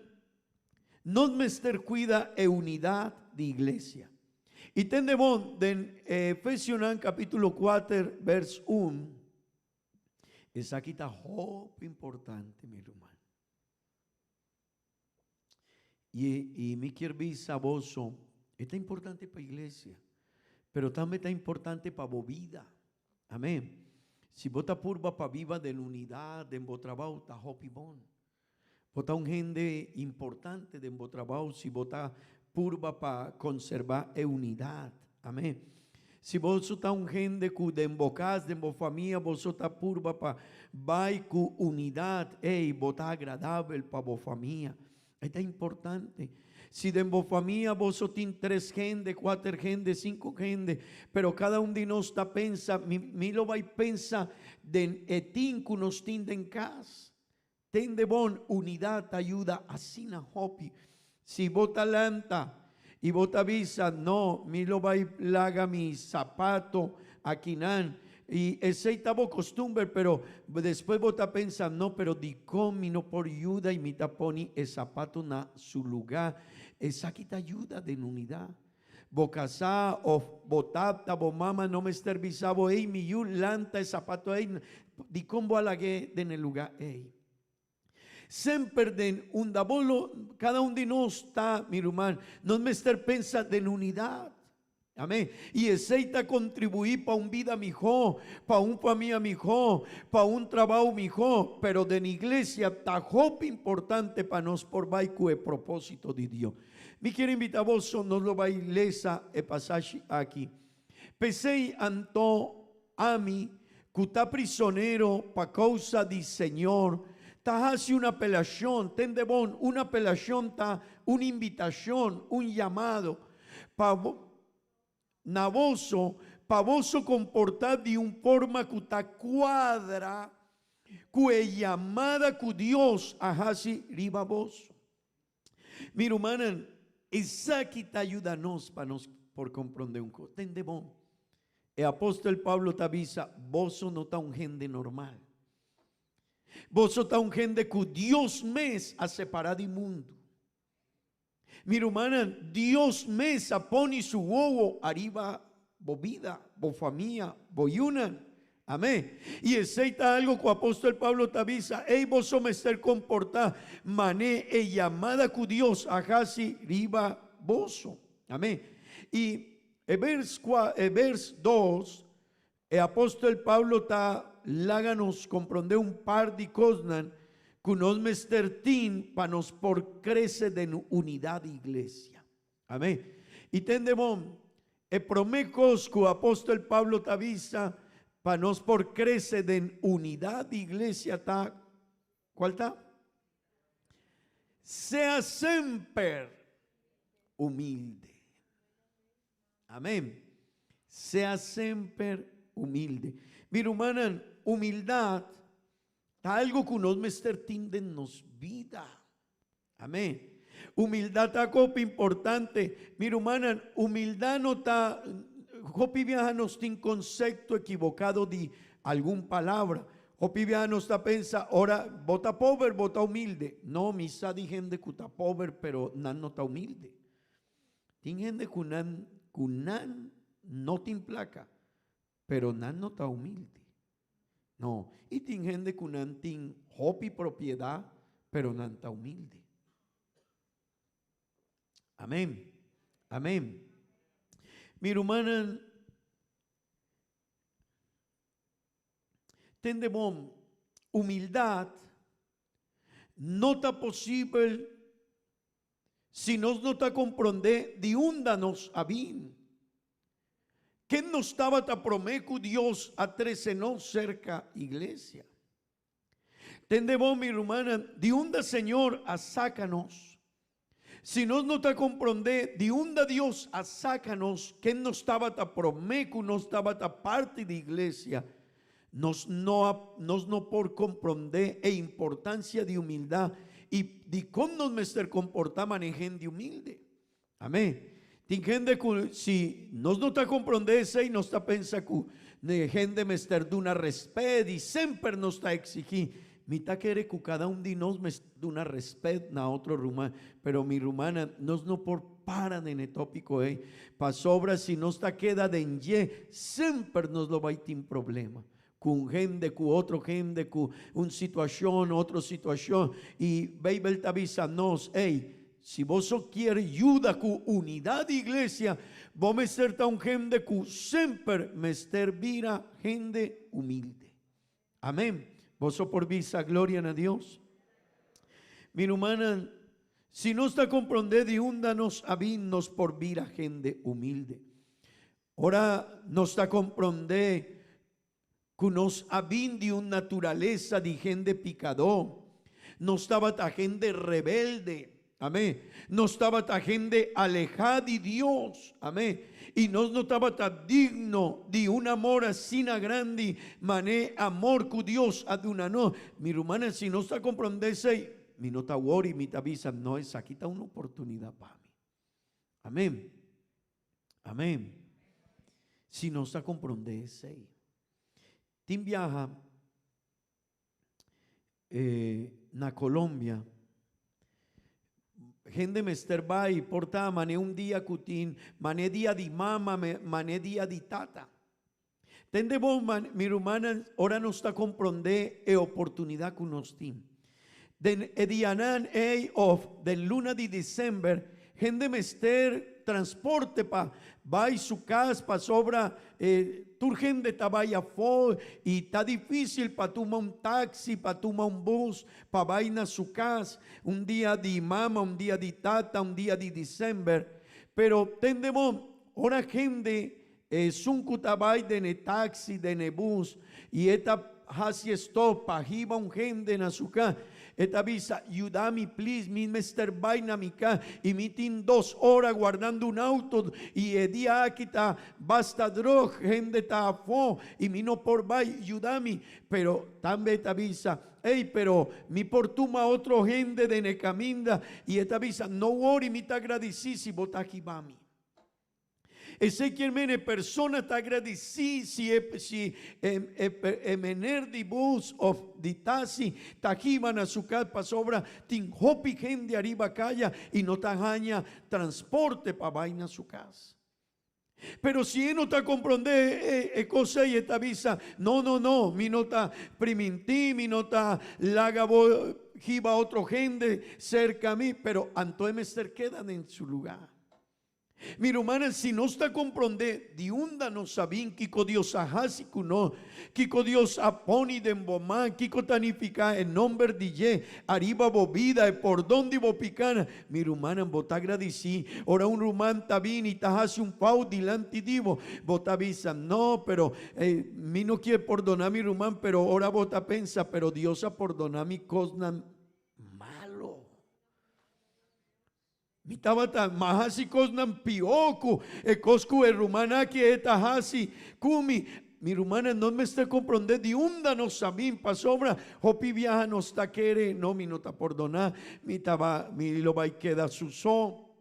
nos mester cuida e unidad di iglesia. Y tende bon, den Efesionan capítulo 4, vers 1, esaki ta hopi importante, mi ruman. Y, y mi kier bisa boso, e ta importante pa iglesia, pero tambe ta importante pa bo vida. Amén. Si bo ta purba pa biba den unidad den bo trabao, ta hopi bon. Bo ta un hende importante den bo trabao si bo ta purba pa conserva e unidad. Amén. Si boso ta un hende cu den bo cas, den bo famia, boso ta purba pa bay cu unidad, ey, bo ta agradabel pa bo famia. E ta importante. Si den bo famia boso tin tres hende, kuater hende, sinku hende, pero kada un di nos ta pensa, mi, mi lo bai pensa den e tin ku nos tin den kas. Tende bon, unidat ta yuda asina hopi. Si bo ta lanta i bo ta bisa, no, mi lo bai laga mi sapato akinan, I esei ta bo costumber, pero despues bo ta pensa, no, pero dicon mi no por yuda y mi ta poni e zapato na su luga? Esaki ta yuda den unidad. Bo casá of bo tata, bo mama no mester bisa bo, ey mi yu, lanta e zapato ey, dicon bo a lag'é den e luga ey? Semper den unda bo lo, cada un di nos ta, mi ruman, nos mester pensa den unidad. Amén. Y esey ta contribui pa un bida miho, pa un famia miho, pa un trabao miho, pero den iglesia ta hopi importante pa nos por bay cu e proposito di Dios. Mi kier invita boso, nos lo bay lesa e pasashi aki. P'esei anto ami, ku ta prisonero pa kousa di Señor, ta hasi un apelashon, tende bon, un apelashon ta un invitashon, un yamado, pa na boso, pa boso komportá di un forma ku ta kuadra ku e yamada ku Dios a hasi riba boso. Mi rumannan, esaki ta yuda nos pa nos por komprondé un kos. Tende bon. E apòstel Pablo ta bisa, Boso no ta un hende normal. Boso ta un hende ku Dios mes a separá di mundu. Mi rumannan, Dios mes a pone su wowo ariba bo bida, bo famia, bo yunan. Amén. I esei ta algo ku apòstel Pablo ta bisa, Ei boso mester komportá man'é e yamada ku Dios a hasi riba boso. Amén. I e bers kua, e bers dos, e apòstel Pablo ta laga nos komprondé un par di kosnan ku nos mester tin pa nos por krese den unidat di iglesia. Amén. I tende bon, e promé kos ku apòstel Pablo ta bisa pa nos por krese den unidat di iglesia ta, kual ta? Sea semper humilde. Amén. Sea semper humilde. Mi rumannan, humildat ta algo ku nos mester tin den nos bida. Amén. Humildat ta hopi importante. Mi rumannan, humildat no ta, hopi biaha nos tin konsepto ekibokado di algun palabra. Hopi biaha nos ta pensa, ora bo ta pober, bo ta humilde. No, mi sa di hende ku ta pober, pero nan no ta humilde. Tin hende ku nan ku nan no tin plaka, pero nan no ta humilde. No, i tin hende ku nan tin hopi propiedat, pero nan ta humilde. Amen. Amen. Mi rumannan, tende bon, humildat no ta posibel Si nos no ta komprondé di unda nos a bin, ken nos tabata promé ku Dios a trese nos serka iglesia? Tende bon, mi rumannan, di unda Señor a saka nos? Si nos no ta komprondé di unda Dios a saka nos, ken nos tabata promé ku nos tabata parti di iglesia, nos no a, nos no por komprondé e importansia di humildat i dikon nos mester komportá manera hende humilde. Amén. Tin hende ku si nos no ta komprondé esei, nos ta pensa ku hende mester duna rèspèt i semper nos ta eksigí. Mi ta kere ku kada un di nos mester duna rèspèt na otro ruman, pero mi rumannan, nos no por para den e tópiko ei, pasobra si nos ta keda den dje, semper nos lo bai tin problema ku un hende, ku otro hende, ku un situashon, otro situashon. I Beibel ta bisa nos, Ei, si boso kier yuda ku unidat di iglesia, bo mester ta un hende ku semper mester bira hende humilde. Amén. Boso por bisa gloria na Dios? Mi rumannan, si nos ta comprende di unda nos a bin, nos por bira hende humilde. Ora nos ta comprende cu nos a bin di un naturalesa di hende picadó, nos tabata hende rebelde, Amén. Nos tabata hende alehá di Dios. Amén. I nos no tabata digno di un amor asina grandi man'e amor ku Dios a duna nos. Mi rumannan, si nos ta komprondé esei, mi no ta wori, mi ta bisa, no, esaki ta un oportunidat pa mi. Amén. Amén. Si nos ta komprondé esei. Tin biaha. na Colombia. Hende mester bai por ta mane un dia ku tin mane dia di mama, mane dia di tata. Tende bon mi rumannan ora nos ta komprondé e oportunidat ku nos tin. Den e dianan ei òf den luna di desèmber hende mester transporte pa bai su kas pasobra e tur hende ta bai afó i ta difísil pa tuma un taksi, pa tuma un bus pa bai na su kas un dia di mama, un dia di tata, un dia di desèmber. Pero tende bon, ora hende esun ku ta bai den e taksi, den e bus i e ta hasi e stòp pa hiba un hende na su kas, e ta bisa, Yuda mi plis, mi mester bai na mi kas i mi tin dos ora guardando un auto i e dia aki ta basta drog, hende ta afó i mi no por bai, yuda mi. Pero tambe e ta bisa, Ey, pero mi por tuma otro hende den e kaminda i e ta bisa, No wori, mi ta gradisí si bo ta hiba mi. Esei kier men e persona ta agradisí si e si e e e mener di bus òf di taxi ta hiba na su kas pasobra tin hopi hende ariba kaya i no ta haña transporte pa bai na su kas. Pero si e no ta komprondé e e kos ei e ta bisa, No, no, no, mi no ta primintí, mi no ta laga bo hiba otro hende serka mi, pero anto e mester keda den su lugá. Mi rumannan, si nos ta komprondé di unda nos a bin, kiko Dios a hasi ku nos, kiko Dios a poni den bo man, kiko ta nifiká e nomber di dje ariba bo bida, e pordon di bo pikánan, mi rumannan, bo ta gradisí. Ora un ruman ta bini i ta hasi un fau dilanti di bo, bo ta bisa, No, pero mi no kier pordoná mi ruman, pero ora bo ta pensa, Pero Dios a pordoná mi kosnan malo. Mi tabata mas hasi kosnan pió ku e kos ku e ruman aki e ta hasi ku mi. Mi rumannan no mester komprondé di unda nos a bin, pasobra hopi biaha nos ta kere, no, mi no ta pordoná, mi ta ba, mi lo bai keda su so,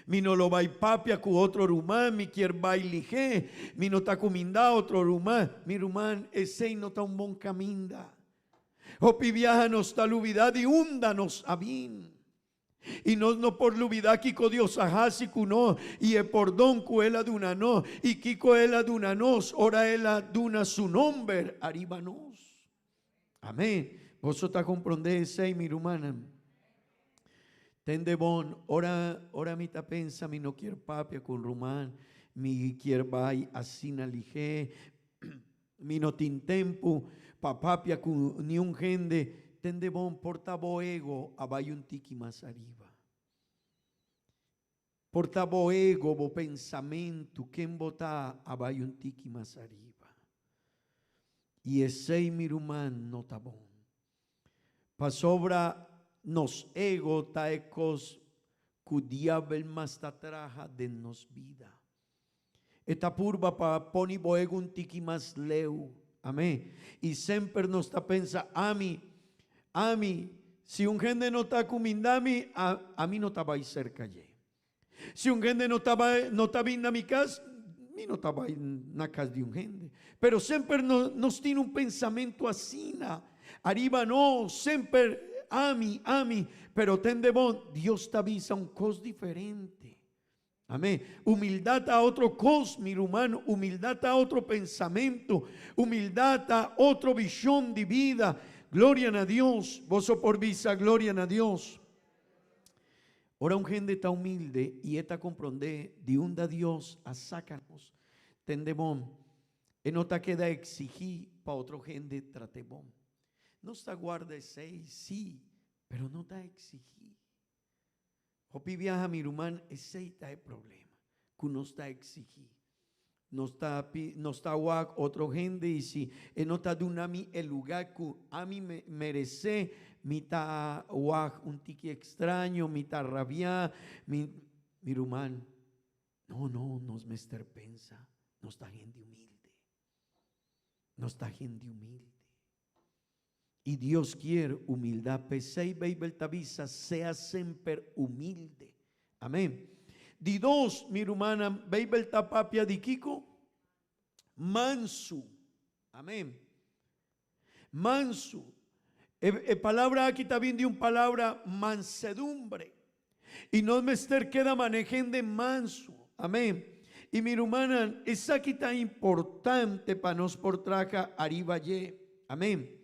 mi no lo bai papia ku otro ruman, mi kier bai lihé, mi no ta kumindá otro ruman. Mi ruman, esei no ta un bon kaminda. Hopi biaha nos ta lubidá di unda nos a bin. I nos no por lubidá kiko Dios a hasi ku nos i e pordon ku El a duna nos i kiko El a duna nos ora El a duna Su nomber ariba nos. Amén. Boso ta komprondé esei, mi rumannan? Tende bon, ora, ora mi ta pensa mi no kier papia ku un ruman, mi kier bai asina lihé, Mi no tin tempu pa papia ku niun hende. Tende bon, por ta bo ego a bai un tiki mas ariba. Por ta bo ego, bo pensamentu, ken bo ta, a bai un tiki mas ariba. I esei, mi ruman, no ta bon. Pasobra nos ego ta e kos ku diabel mas ta traha den nos bida. E ta purba pa poni bo ego un tiki mas leu. Amén. I semper nos ta pensa, Ami, ami, si un hende no ta kuminda mi, a, ami no ta bai serka dje. Si un hende no ta bai, no ta bin na mi kas, mi no ta bai na kas di un hende. Pero semper no, nos tin un pensamentu asina ariba nos, semper ami, ami. Pero tende bon, Dios ta bisa un kos diferente. Amén. Humildad ta otro kos, mi ruman. Humildad ta otro pensamentu. Humildad ta otro vision di bida. Gloria na Dios. Boso por bisa gloria na Dios. Ora un hende ta humilde i e ta komprondé di unda Dios a saka nos, tende bon, e no ta keda eksigí pa otro hende trat'é bon. Nos ta guarda esei, sí, pero no ta eksigí. Hopi biaha mi ruman esey ta e problema cu nos ta exigi. Nos ta nos ta wak otro hende y si e no ta duna mi e lugar cu ami me merece mi ta wak un tiki extraño, mi ta rabia, mi mi ruman no no nos mester pensa nos ta hende humilde. Nos ta hende humilde. I Dios kier humildad. P'esei Beibel ta bisa, Sea semper humilde. Amén. Di dos, mi rumannan, Beibel ta papia di kiko? Mansu. Amén. Mansu. E, e palabra aki ta bin di un palabra mansedumbre. I nos mester keda mane hende mansu. Amén. I mi rumannan, esaki ta importante pa nos por traha ariba dje. Amén.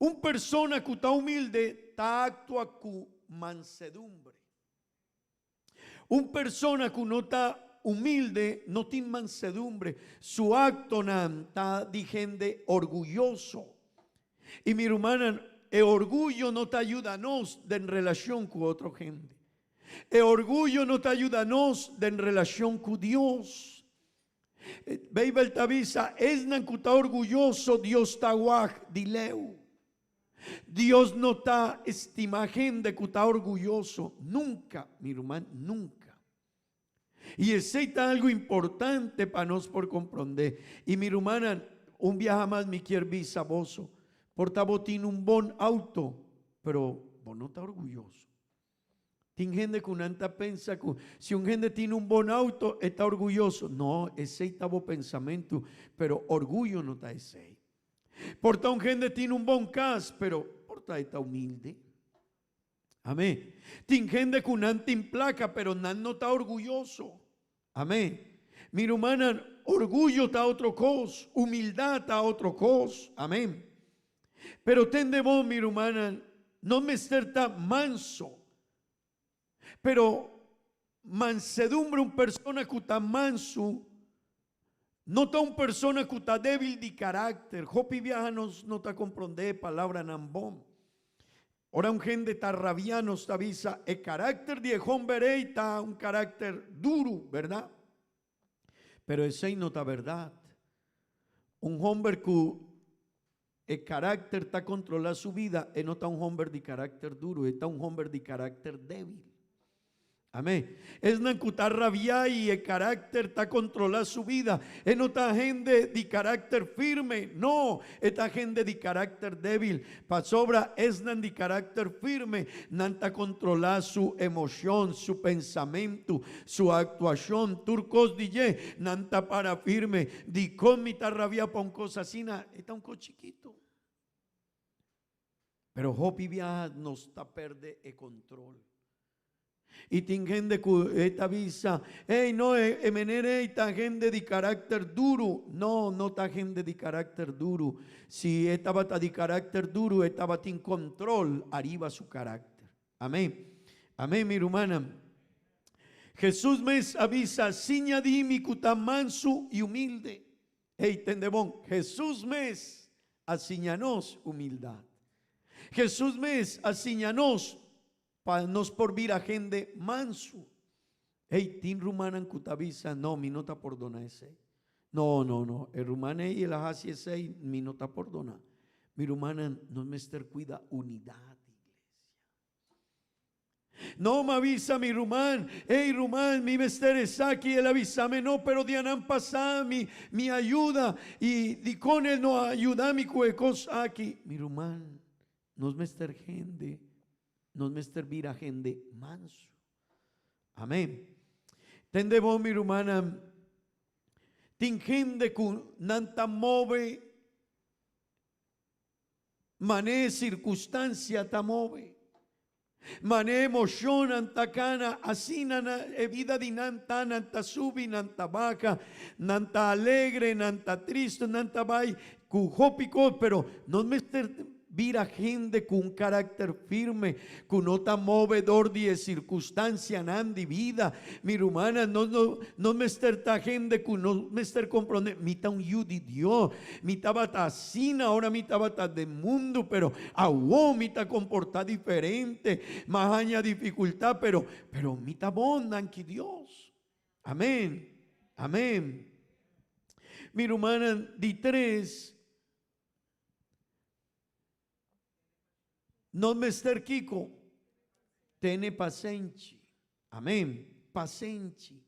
Un persona ku ta humilde ta aktua ku mansedumbre. Un persona ku no ta humilde no tin mansedumbre. Su aktonan ta di hende orguyoso. I mi rumannan, e orguyo no ta yuda nos den relashon ku otro hende. E orguyo no ta yuda nos den relashon ku Dios. Beibel ta bisa, Esnan ku ta orguyoso, Dios ta wak di leu. Dios no ta estima hende ku ta orguyoso. Nunka, mi ruman, nunka. I esei ta algu importante pa nos por komprondé. I mi rumannan, un biaha mas mi kier bisa boso, por ta bo tin un bon auto, pero bo no ta orguyoso. Tin hende ku nan ta pensa ku si un hende tin un bon auto e ta orguyoso. No, esei ta bo pensamentu, pero orguyo no ta esei. Por ta un hende tin un bon kas, pero por ta e ta humilde. Amén. Tin hende ku nan tin plaka, pero nan no ta orguyoso. Amén. Mi rumannan, orguyo ta otro kos, humildat ta otro kos. Amén. Pero tende bon, mi rumannan, no mester ta manso. Pero. Mansedumbre, un persona ku ta mansu no ta un persona ku ta débil di karakter. Hopi biaha nos no ta komprondé e palabranan bon. Ora un hende ta rabiá nos ta bisa e karakter di e homber ei ta un karakter duru, bèrdat? Pero esei no ta bèrdat. Un homber ku e karakter ta kontrolá su bida, e no ta un homber di karakter duru, e ta un homber di karakter débil. Amén. Esnan ku ta rabiá i e karakter ta kontrolá su bida, e no ta hende di karakter firme, no, e ta hende di karakter débil. Pasobra esnan di karakter firme, nan ta kontrolá su emoshon, su pensamentu, su aktuashon, tur kos di dje, nan ta para firme. Dikon mi ta rabiá pa un kos asina? E ta un kos chikitu. Pero hopi biaha nos ta perde e control. Y tin hende cu e ta bisa, Ey, no, e meneer ey ta hende di caracter duru. No, no ta hende di caracter duru. Si e tabata di caracter duru, e tabatin control ariba su caracter. Amen. Amen, mi rumannan. Jesus mes a bisa, Siña di mi cu ta mansu y humilde. Ey, tende bon, Hesus mes a siña nos humildat. Hesus mes a siña nos pa nos por bira hende mansu. Ey, tin rumannan ku ta bisa, No, mi no ta pordona esey. No, no, no, e ruman ey el a hasi esey, mi no ta pordona. Mi rumannan, nos mester kuida unidat di iglesia. No, m'a bisa mi ruman, Ey ruman, mi mester esaki. El a bisa mi, No, pero dianan pasá mi, mi a yuda, i dikon el no a yuda mi ku e kos aki? Mi ruman, nos mester hende, nos mester bira hende mansu. Amén. Tende bon, mi rumannan, tin hende ku nan ta move Man'e sirkunstansia ta move. Man'e emoshonnan ta kana, asina na e bida di nan ta, nan ta subi, nan ta baha, nan ta alegre, nan ta tristu, nan ta bai ku hopi kos, pero nos mester bira hende ku un karakter firme, ku no ta move dor di e sirkunstansianan di bida. Mi rumannan, nos no nos mester ta hende ku no mester komprondé, mi ta un yu di Dios, mi tabata asina ora mi tabata den mundu, pero awor mi ta komportá diferente, m'a haña difikultat, pero pero mi ta bon, danki Dios. Amén, amén. Mi rumannan, di tres. Nos mester kiko? Tene pasenchi. Amen. Pasenchi.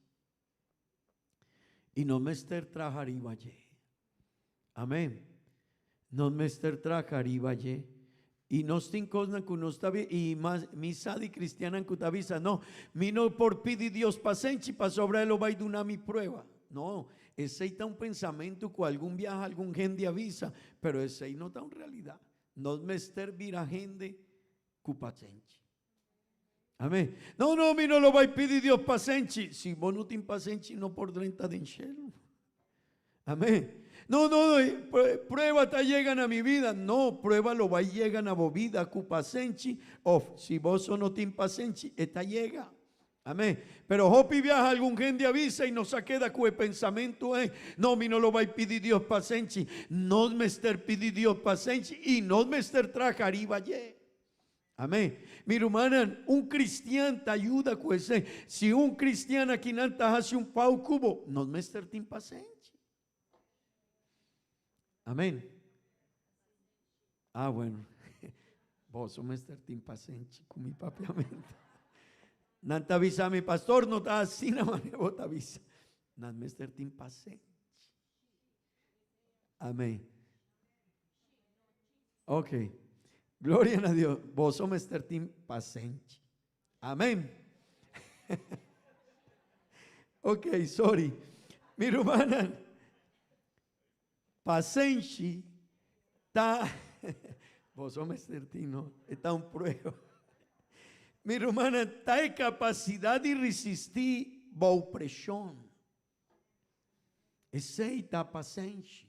I nos mester traha riba dje. Amen. Nos mester traha riba dje. I nos tin kosnan ku nos ta bi, i mas mi sa di kristiannan ku ta bisa, no, mi no por pidi Dios pasenchi pasobra e lo bai duna mi prueba. No, esei ta un pensamentu ku algun biaha algun hende a bisa, pero esei no ta un realidat. Nos mester bira hende ku pasenchi. Amén. No, no, mi no lo bai pidi Dios pasenchi. Si bo no tin pasenchi, no por drenta den shelu. Amén. No, no, no, prueba ta yega na mi vida. No, prueba lo bai yega na bo vida ku pasenchi. Of, si boso no tin pasenchi, e ta yega. Amén. Pero hopi biaha algun hende a bisa y nos a keda cu e pensamento ey, no, mi no lo bay pidi Dios pasenchi. Nos mester pidi Dios pasenchi y nos mester traha riba dje. Amén. Mi rumannan, un cristian ta yuda cu esey. Si un cristian akinan ta haci un fout cu bo, nos mester tin pasenchi. Amén. Ah, bueno. Boso mester tin pasenchi cu mi papiamento. Nan ta bisa mi, pastor, no ta asina manera bo ta bisa. Nan mester tin pasenchi. Amén. Ok. Gloria na Dios. Boso mester tin pasenchi. Amén. Ok, sorry. Mi rumannan, pasenshi ta, boso mester tin, no? E ta un prueba. Mi rumannan, ta e capacidad di risisti bou presion. Esey ta pasenshi.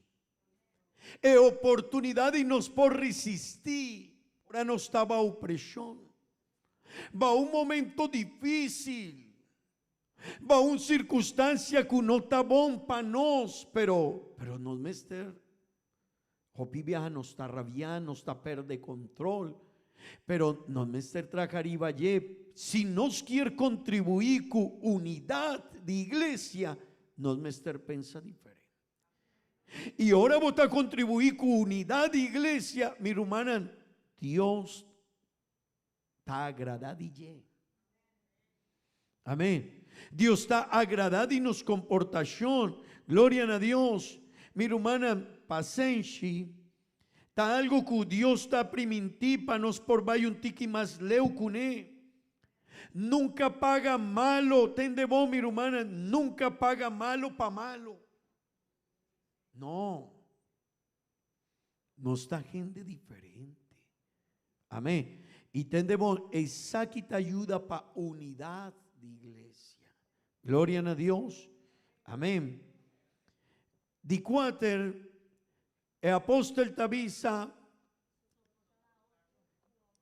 E oportunidad di nos por risisti ora nos ta bou presion. Bou un momento dificil. Bou un sirkunstansia ku no ta bon pa nos, pero pero nos mester hopi biaha nos ta rabiá, nos ta perde kontrol, pero nos mester traha riba dje. Si nos kier kontribuí ku unidat di iglesia, nos mester pensa diferente. I ora bo ta kontribuí ku unidat di iglesia, mi rumannan, Dios ta agradá di dje. Amén. Dios ta agradá di nos komportashon. Gloria na Dios. Mi rumannan, pasenshi ta algu ku Dios ta primintí pa nos por bai un tiki mas leu kuné. Nunka paga malo, tende bon mi rumannan, nunka paga malo pa malo. No. Nos ta hende diferente. Amén. Y tende bon, esaki ta yuda pa unidad di iglesia. Gloria na Dios. Amén. Di cuater, e apostel ta bisa,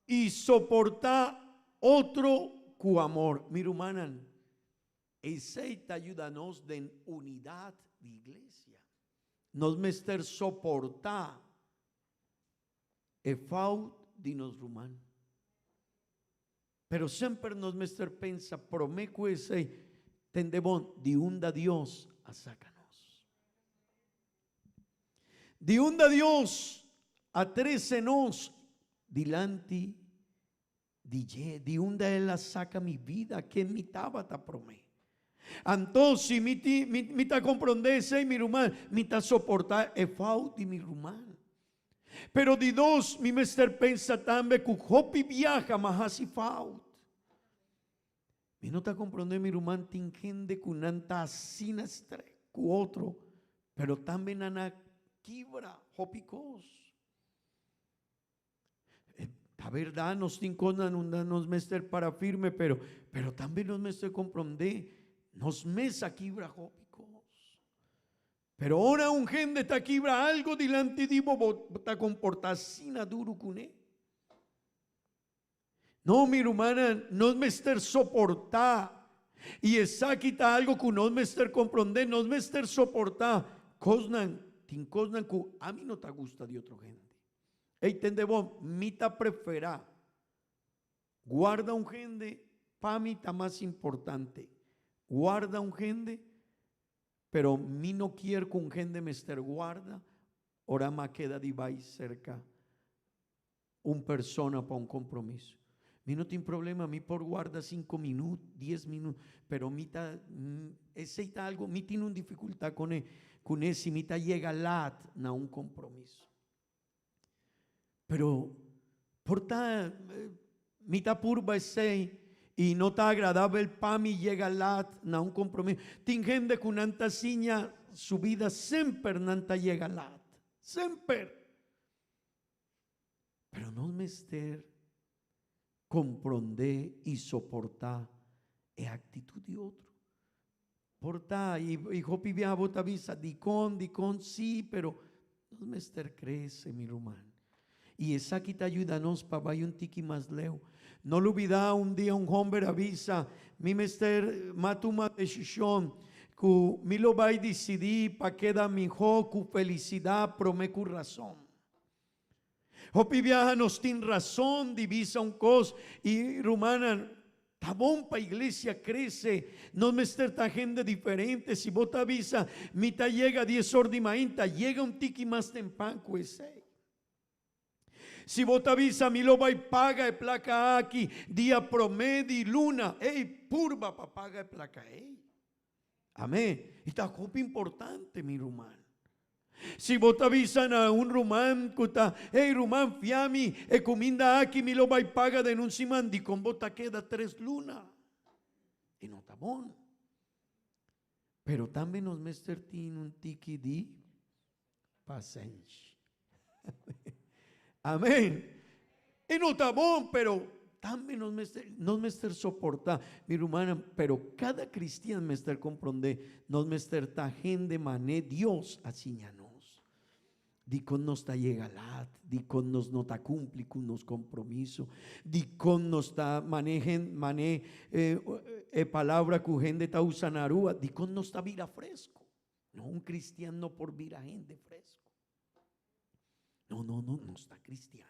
y soporta otro cu amor. Mi rumannan, Esei ta yuda nos den unidat di iglesia. Nos mester soportá e fout di nos ruman. Pero semper nos mester pensa promé ku esei, tende bon, di unda Dios a saka nos. Di unda Dios a trese nos dilanti Di dje, di unda el a saca mi bida, ken mi tabata prome. Anto, si mi ti, mi, mi ta comprende esey, mi ruman, mi ta soporta e fout di mi ruman. Pero di dos, mi mester pensa tambe cu hopi biaha m'a haci fout. Mi no ta comprende, mi ruman, tin hende cu nan ta asina strek cu otro, pero tambe nan a kibra hopi cos. Ta berdad nos tin cosnan unda nos mester para firme, pero, pero tambe nos mester comprende nos mes a kibra hopi cos. Pero ora un hende ta kibra algo dilanti di bo, bo ta comporta asina duro cune. No, mi rumannan, nos mester soportá. I esaki ta algo ku nos mester komprondé, nos mester soportá kosnan, tin kosnan ku ami no ta gusta di otro hende. Ey, tende bo, mi ta preferá guarda un hende, pa mi ta mas importante guarda un hende, pero mi no kier ku un hende mester guarda ora m'a keda di bai serka un persona pa un compromiso. Mi no tin problema, mi por warda cinco minuut, dies minuut, pero mi ta, esey ta algo, mi tin un dificultad con e, con e si mi ta yega laat na un compromiso. Pero por ta, mi ta purba esey y no ta agradabel pa mi yega laat na un compromiso. Tin hende cu nan ta siña su bida semper nan ta yega laat, semper. Pero nos mester comprende y soporta e actitud di otro. Por ta, y, y hopi biaha bo ta bisa, dicon, dicon, sí, pero nos mester crece, mi ruman. Y esaki ta yuda nos pa bay un tiki mas leu. No lubida un dia un homber a bisa, mi mester m'a tuma decision cu mi lo bay dicidi pa keda miho cu felicidad prome cu razon. Hopi biaha nos tin rason di bisa un kos i rumannan, ta bon pa iglesia krese, nos mester ta hende diferente, si bo ta bisa mi ta yega dies or di mainta, yega un tiki mas tempan ku esei. Si bo ta bisa mi lo bai paga e plaka aki dia promé di luna, ey, purba pa paga e plaka ey. Amén. I ta hopi importante, mi ruman. Si bo ta bisa na un ruman ku ta, Hey ruman, fia mi, e kuminda aki mi lo bai paga den un siman, dikon bo ta keda tres luna? E no ta bon. Pero tambe nos mester tin un tiki di pasenshi. Amén. E no ta bon, pero tambe nos mester, nos mester soporta, mi rumannan, pero cada cristian mester comprende, nos mester ta hende mané Dios a siña nos. Dikon nos ta yega lat? Dikon nos no ta kumpli ku nos kompromiso? Dikon nos ta mane mane e palabra ku hende ta usa na Aruba? Dikon nos ta bira fresco? No, un cristian no por bira hende fresco. No, no, no, nos ta cristian.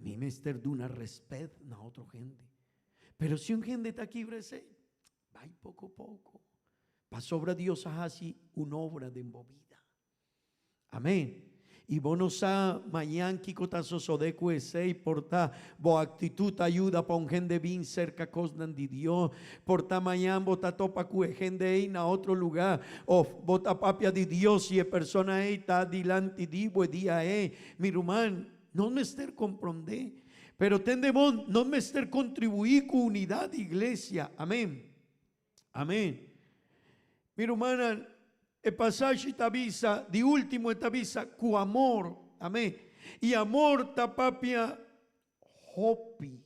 Mi mester duna respet na otro hende. Pero si un hende ta kibra esei, bai poko poko. Pasobra Dios a hasi un obra den bo bida. Amén. I bo no sa mañan kiko ta sosodé ku esei, por ta bo aktitut ta yuda pa un hende bin serka kosnan di Dios. Por ta mañan bo ta topa ku e hende ei na otro lugá, òf bo ta papia di Dios i e persona ei ta dilanti di bo e dia ei. Mi ruman, Nos mester komprondé, pero tende bon, nos mester kontribuí ku unidat di iglesia. Amén. Amén. Mi rumannan, e pasashi ta bisa, di último e ta bisa, ku amor. Amén. I amor ta papia hopi.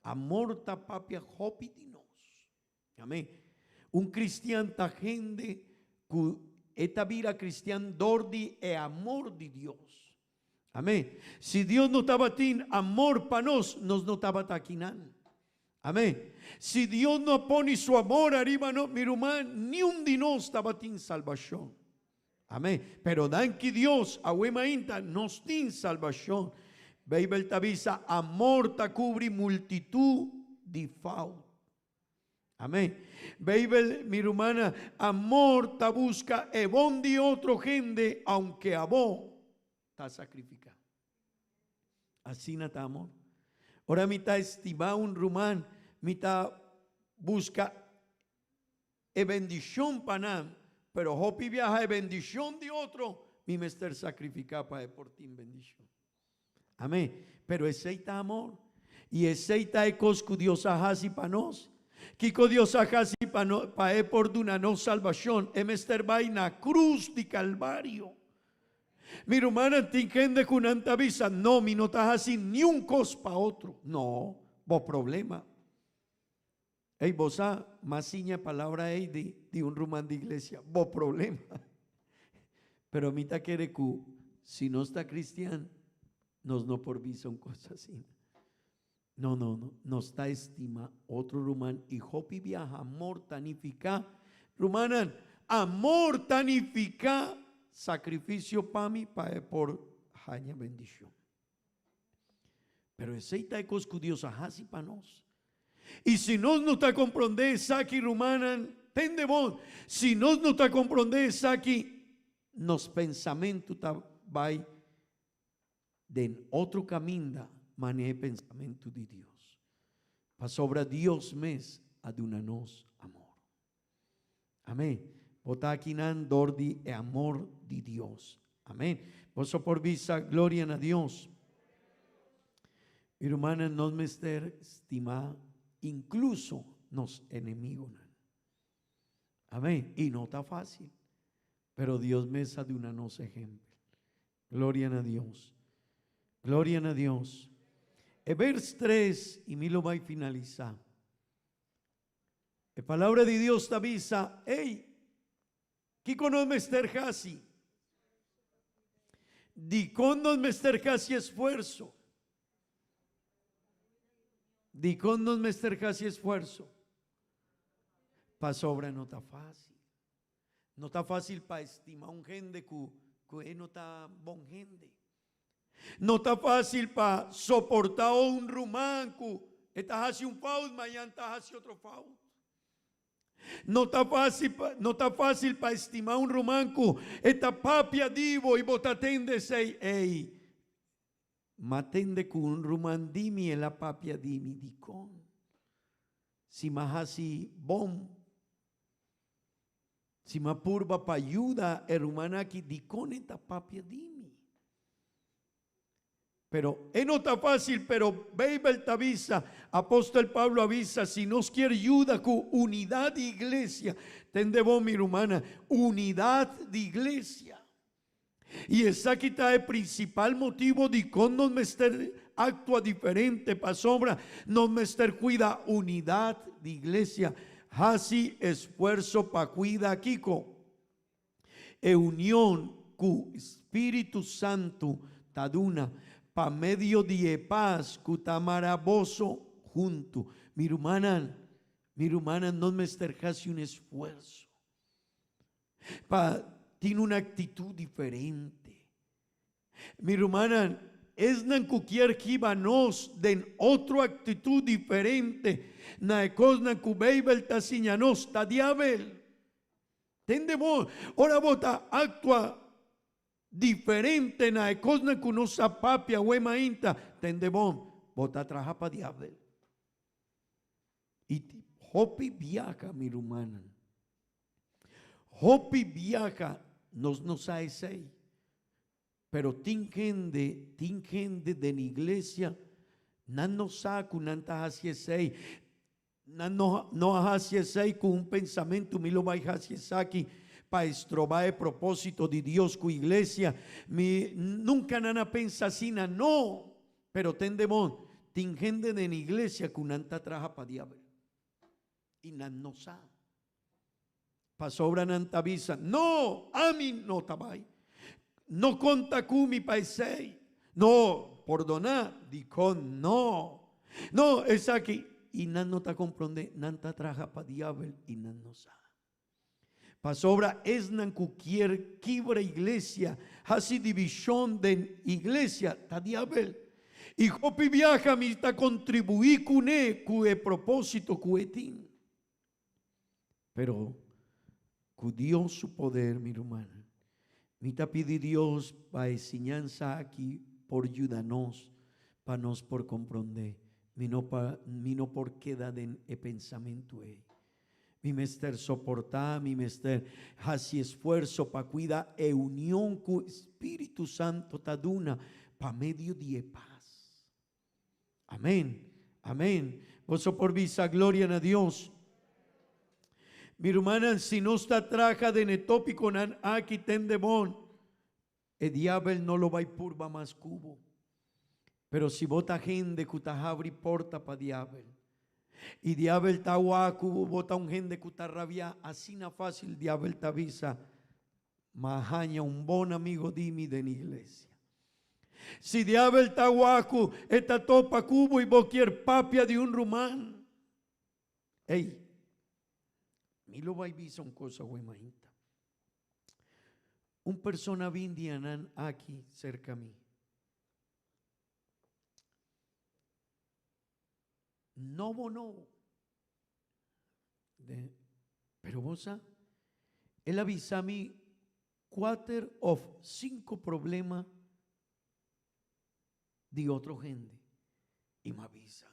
Amor ta papia hopi di nos. Amén. Un cristian ta hende cu e ta bira cristian dor di e amor di Dios. Amén. Si Dios no tabatin amor pa nos, nos no tabata akinan. Amén. Si Dios no a pone su amor ariba nos, mi ruman, ni un di nos tabatin salbacion. Amén. Pero danki Dios, awe mainta nos tin salbacion. Bijbel ta bisa, amor ta cubri multitud di fout. Amén. Bijbel, mi rumana, amor ta busca e bon di otro hende, aunke abo ta sacrifica. Asina ta amor. Ora mi ta estima un ruman, mi ta busca e bendicion pa nan, pero hopi biaha e bendicion di otro mi mester sacrifica pa e por tin bendicion. Amén. Pero esey ta amor. Y esey ta e cos cu Dios a haci pa nos. Kico Dios a haci pa no, pa e por duna nos salvacion? E mester bay na cruz di Calvario. Mi rumannan, tin hende cu nan ta bisa, No, mi no ta haci niun cos pa otro. No, bo problema. Ey, bo sa, m'a siña e palabra ey di, di un ruman di iglesia, bo problema. Pero mi ta kere ku si nos ta cristian, nos no por bisa un kos asina. No, no, no, nos ta estima otro ruman i hopi biaha amor ta nifiká, rumannan, amor ta nifiká sakrifisio pa mi pa e por haña bendishon. Pero esei ta e kos ku Dios a hasi pa nos. I si nos no ta komprondé esaki, rumannan, tende bon, si nos no ta komprondé esaki, nos pensamentu ta bai den otro kaminda manera e pensamentu di Dios. Pasobra Dios mes a duna nos amor. Amén. Bo ta akinan dor di e amor di Dios. Amén. Boso por bisa gloria na Dios. Mi rumannan, nos mester stima incluso nos enemigonan. Amén. Y no ta fácil. Pero Dios mes a duna nos ehempel. Gloria na Dios. Gloria na Dios. E vers 3, y mi lo bai finalisa. E palabra di Dios ta bisa, Ey, kiko nos mester hasi? Dikon nos mester hasi esfuerso? Dikon nos mester hasi esfuerso? Pasobra no ta fácil. No ta fácil pa estima un hende ku ku e no ta bon hende. No ta fácil pa soportá un ruman ku e ta hasi un fout, mañan ta hasi otro fout. No ta fácil pa no ta fácil pa estima un ruman ku e ta papia di bo i bo ta tende esei. Ey, m'a tende ku un ruman di mi el a papia di mi. Dikon? Si m'a hasi bon Si m'a purba pa yuda e ruman aki, dikon e ta papia di mi? Pero e no ta fácil, pero Beibel ta bisa, Apóstol Pablo a bisa, si nos kier yuda ku unidat di iglesia, tende bon mi rumannan, unidat di iglesia. I esaki ta e prinsipal motibu dikon nos mester aktua diferente, pasobra nos mester kuida unidat di iglesia. Hasi esfuerso pa kuida kiko? E union ku Spiritu Santu ta duna pa medio di e pas ku ta mara boso huntu. Mi rumannan, mi rumannan, nos mester hasi un esfuerso pa tin un aktitut diferente. Mi rumannan, esnan ku kier hiba nos den otro aktitut diferente na e kosnan ku Beibel ta siña nos, ta diabel. Tende bo, ora bo ta aktua diferente na e kosnan ku nos sa papia awe mainta, tende bon, bo ta traha pa diabel. I hopi biaha, mi rumannan, hopi biaha nos no sa esei, pero tin hende, tin hende den iglesia, nan no sa ku nan ta hasi esei. Nan no no a hasi esei ku un pensamentu, Mi lo bai hasi esaki pa estroba e propósito di Dios ku iglesia. Mi nunka nan a pensa asina, no! Pero tende bon, tin hende den iglesia ku nan ta traha pa diabel i nan no sa. Pasobra nan ta bisa, No, ami no ta bai. No konta ku mi pa esei. No, pordoná, dikon no? No, esaki. I nan no ta komprondé, nan ta traha pa diabel i nan no sa. Pasobra esnan ku kier kibra iglesia, hasi divishon den iglesia, ta diabel. I hopi biaha mi ta kontribuí kuné ku e propósito ku e tin. Pero ku Dios su poder, mi rumannan, mi ta pidi Dios pa e siñansa aki por yuda nos pa nos por komprondé. Mi no pa mi no por keda den e pensamentu ei. Mi mester soportá, mi mester hasi esfuerso pa kuida e union ku Spiritu Santo ta duna pa medio di e pas. Amén. Amén. Boso por bisa gloria na Dios. Mi rumannan, si nos ta traha den e tópikonan aki tende bon, e diabel no lo bai purba mas ku bo. Pero si bo ta hende ku ta habri porta pa diabel, i diabel ta wak ku bo, bo ta un hende ku ta rabiá asina fásil, diabel ta bisa, M'a haña un bon amigo di mi den iglesia. Si diabel ta wak ku e ta topa ku bo i bo kier papia di un ruman, ey, mi lo bai bisa un cosa awe mainta. Un persona bin di anan aki serka mi. Nobo nobo. De, pero bo sa, el a bisa mi kuater of sinku problema di otro hende. I m'a bisa,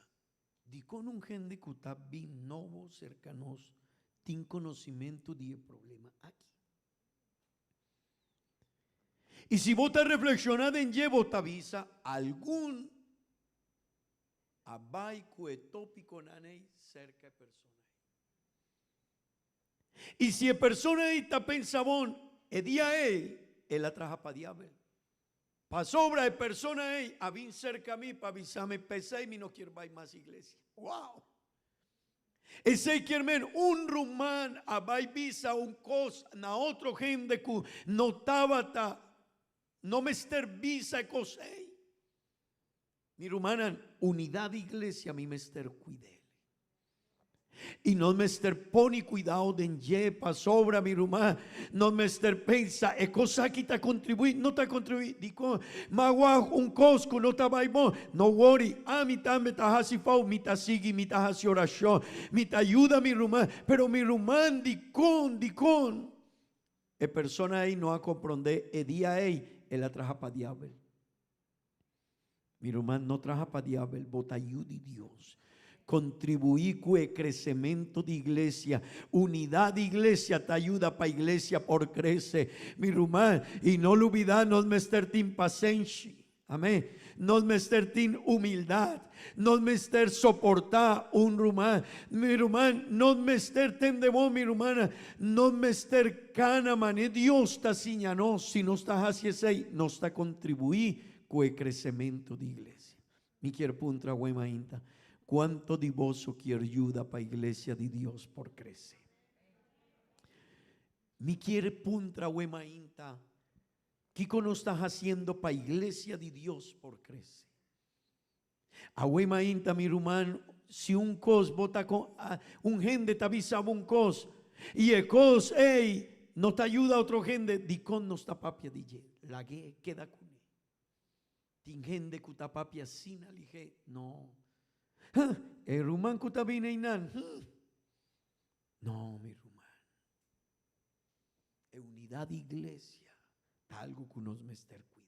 dikon un hende ku ta bin nobo serka nos tin konosimentu di e problema aki? I si bo ta reflekshoná den dje, bo ta bisa algun A bai ku e tópikonan ei serka e persona ei. I si e persona ei ta pensa bon, e dia ei el a traha pa diabel. Pasobra e persona ei a bin serka mi pa bisa mi p'esei mi no kier bai mas iglesia. Wow! Esei kier men un ruman a bai bisa un kos na otro hende ku no tabata, no mester bisa e kos ei. Mi rumannan, unidad di iglesia mi mester cuid'el. Y nos mester poni cuidao den dje pasobra, mi ruman, nos mester pensa e cos aki ta contribui, no ta contribui, dicon? Ma wak un cos cu no ta bay bon, no worry, ami tambe ta haci fout, mi ta sigui, mi ta haci oracion, mi ta yuda mi ruman, pero mi ruman dicon, dicon? E persona ey no a compronde e dia ey el a traha pa diabel. Mi ruman, no traha pa diabel, bo ta yu di Dios. Kontribuí ku e kresementu di iglesia. Unidat di iglesia ta yuda pa iglesia por krese. Mi ruman, i no lubidá nos mester tin pasenshi. Amén. Nos mester tin humildat. Nos mester soportá un ruman. Mi ruman, nos mester tende bon, mi rumana, nos mester kana manera Dios ta siña nos. Si nos ta hasi esei, nos ta kontribuí ku e kresementu di iglesia. Mi kier puntra awe mainta, kuantu di boso kier yuda pa iglesia di Dios por krese? Mi kier puntra awe mainta, kiko nos ta hasiendo pa iglesia di Dios por krese? Awe mainta mi ruman, si un kos bo ta un hende ta bisa bo un kos i e kos ei no ta yuda otro hende, dikon nos ta papia di dje? Lag'é keda kuné. Tin hende ku ta papia asina lihé? No. Huh, e ruman ku ta bini einan, huh. No, mi ruman. E unidat di iglesia ta algu ku nos mester kuid'é.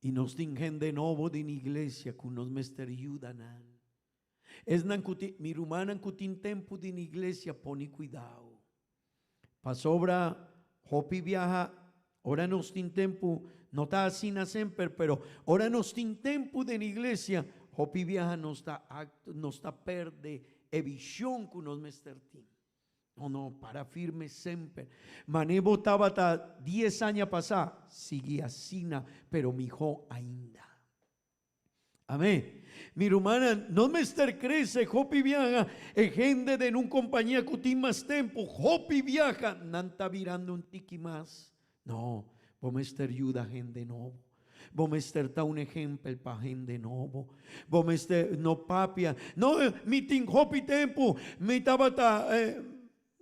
I nos tin hende nobo den iglesia ku nos mester yuda nan. Esnan ku tin, mi rumannan ku tin tempu den iglesia pone kuidao. Pasobra hopi biaha ora nos tin tempu, no ta asina semper, pero ora nos tin tempu den iglesia, hopi biaha nos ta actu, nos ta perde e vision ku nos mester tin. No, no, para firme semper. Mane bo tabata dies aña pasá, sigui asina, pero mihó ainda. Amén. Mi rumannan, no mester crece hopi biaha e hende den un compañia cu tin mas tempo, hopi biaha, nan ta birando un tiki mas. No, bo mester yuda hende nobo. Bo mester ta un ehempel pa hende nobo. Bo mester no papia, no, mi tin hopi tempo, mi tabata,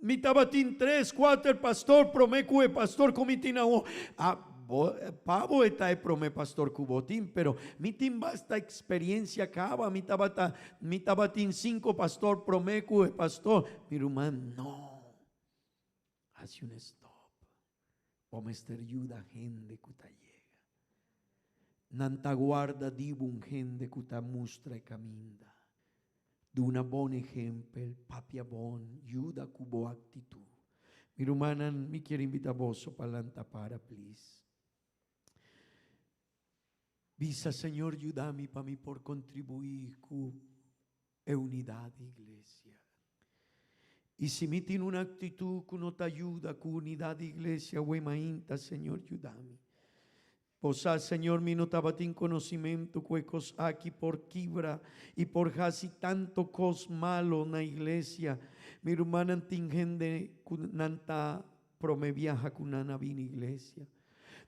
mi tabatin tres, kuater pastor prome ku e pastor ku mi tin awor. Ah, bo, pa bo e ta e prome pastor ku bo tin, pero mi tin basta experiencia kaba, mi tabata, mi tabatin sinku pastor prome ku e pastor. Mi ruman, no. Hasi un stop. Bo mester yuda hende ku ta yega. Nan ta guarda di bo un hende ku ta mustra e kaminda. Duna bon ehempel, papia bon, yuda ku bo aktitut. Mi rumannan, mi kier invita boso pa lanta para, please. Bisa, Señor, yuda mi pa mi por kontribuí ku e unidat di iglesia. I si mi tin un aktitut ku no ta yuda ku unidat di iglesia, wei mainta, Señor, yuda mi. Bo sa, Señor, mi no tabatin conocimentu cu e cos aki por kibra y por haci tanto cos malo na iglesia. Mi rumannan tin hende cu nan ta prome biaha cu nan a bini iglesia.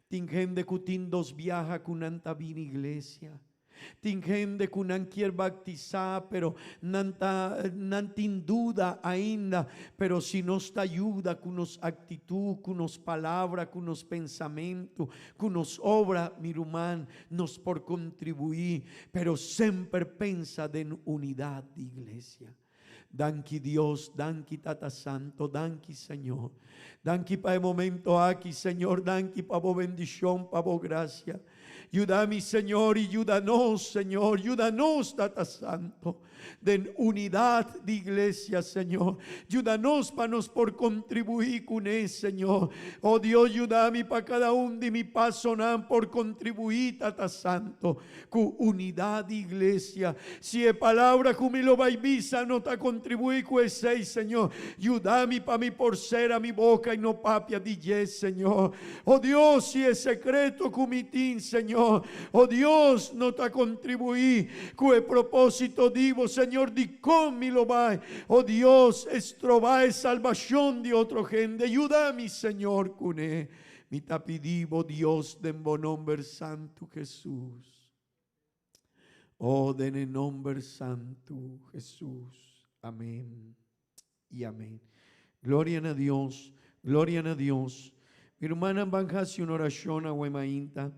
Tin hende cu tin dos biaha cu nan ta bini iglesia. Tin hende ku nan kier baktisá, pero nan ta nan tin duda ainda. Pero si nos ta yuda ku nos aktitut, ku nos palabra, ku nos pensamentu, ku nos obra, mi ruman, nos por kontribuí. Pero semper pensa den unidat di iglesia. Danki Dios, danki Tata Santo, danki Señor. Danki pa e momento aki, Señor, danki pa bo bendicion, pa bo gracia. Yuda mi, Señor, y yuda nos, Señor, yuda nos, Tata Santo, den unidad di iglesia, Señor. Yuda nos pa nos por contribui cune, Señor. Oh Dios, yuda mi pa cada un di mi pasonan por contribui, Tata Santo. Ku unidat di iglesia. Si e palabra ku mi lo bai bisa no ta kontribuí ku esei, Señor, yuda mi pa mi por sera mi boka i no papia di dje, Señor. O Dios, si e sekreto ku mi tin, Señor, o Dios, no ta kontribuí ku e propósito di bo, Señor, dikon mi lo bai, o Dios, estroba e salbashon di otro hende? Yuda mi, Señor, kuné. Mi ta pidi bo Dios den bo nomber santu Jesus. Oh den e nomber santu Jesus. Amen y amen. Gloria na Dios, gloria na Dios. Mi rumannan ban haci un oracion awe mainta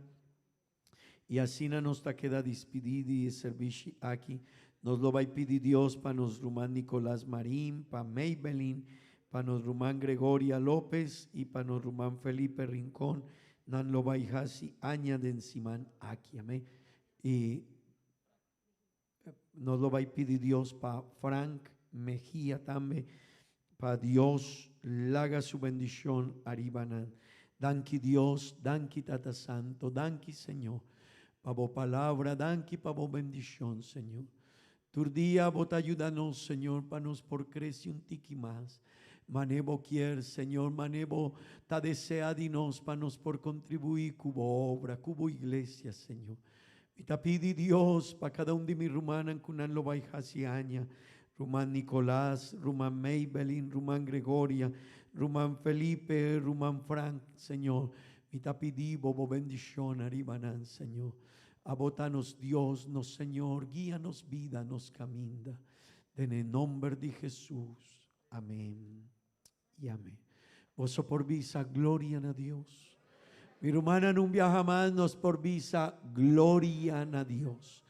y asina nos ta keda dispidi di e servishi aki. Nos lo bai pidi Dios pa nos ruman Nicolas Marin, pa Maybelline, pa nos ruman Gregoria Lopez y pa nos ruman Felipe Rincon. Nan lo bai haci aña den siman aki. Amen. Y nos lo bai pidi Dios pa Frank Mejia tambe, pa Dios laga su bendicion ariba nan. Danki Dios, danki Tata Santo, danki Señor pa bo palabra, danki pa bo bendicion Señor. Tur dia bo ta yuda nos Señor pa nos por crece un tiki mas. Mane bo kier Señor, mane bo ta desea di nos pa nos por contribui cu bo obra, cu bo iglesia Señor. Mi ta pidi Dios pa kada un di mi rumannan ku nan lo bai hasi aña. Ruman Nicolas, Ruman Maybelline, Ruman Gregoria, Ruman Felipe, Ruman Frank, Señor. Mi ta pidi Bo bo bendicion ariba nan, Señor. Abo ta nos Dios, nos Señor, guia nos bida, nos caminda. Den e nomber di Jesus. Amen y amen. Boso por bisa gloria na Dios. Mi rumannan, un biaha mas nos por bisa gloria na Dios.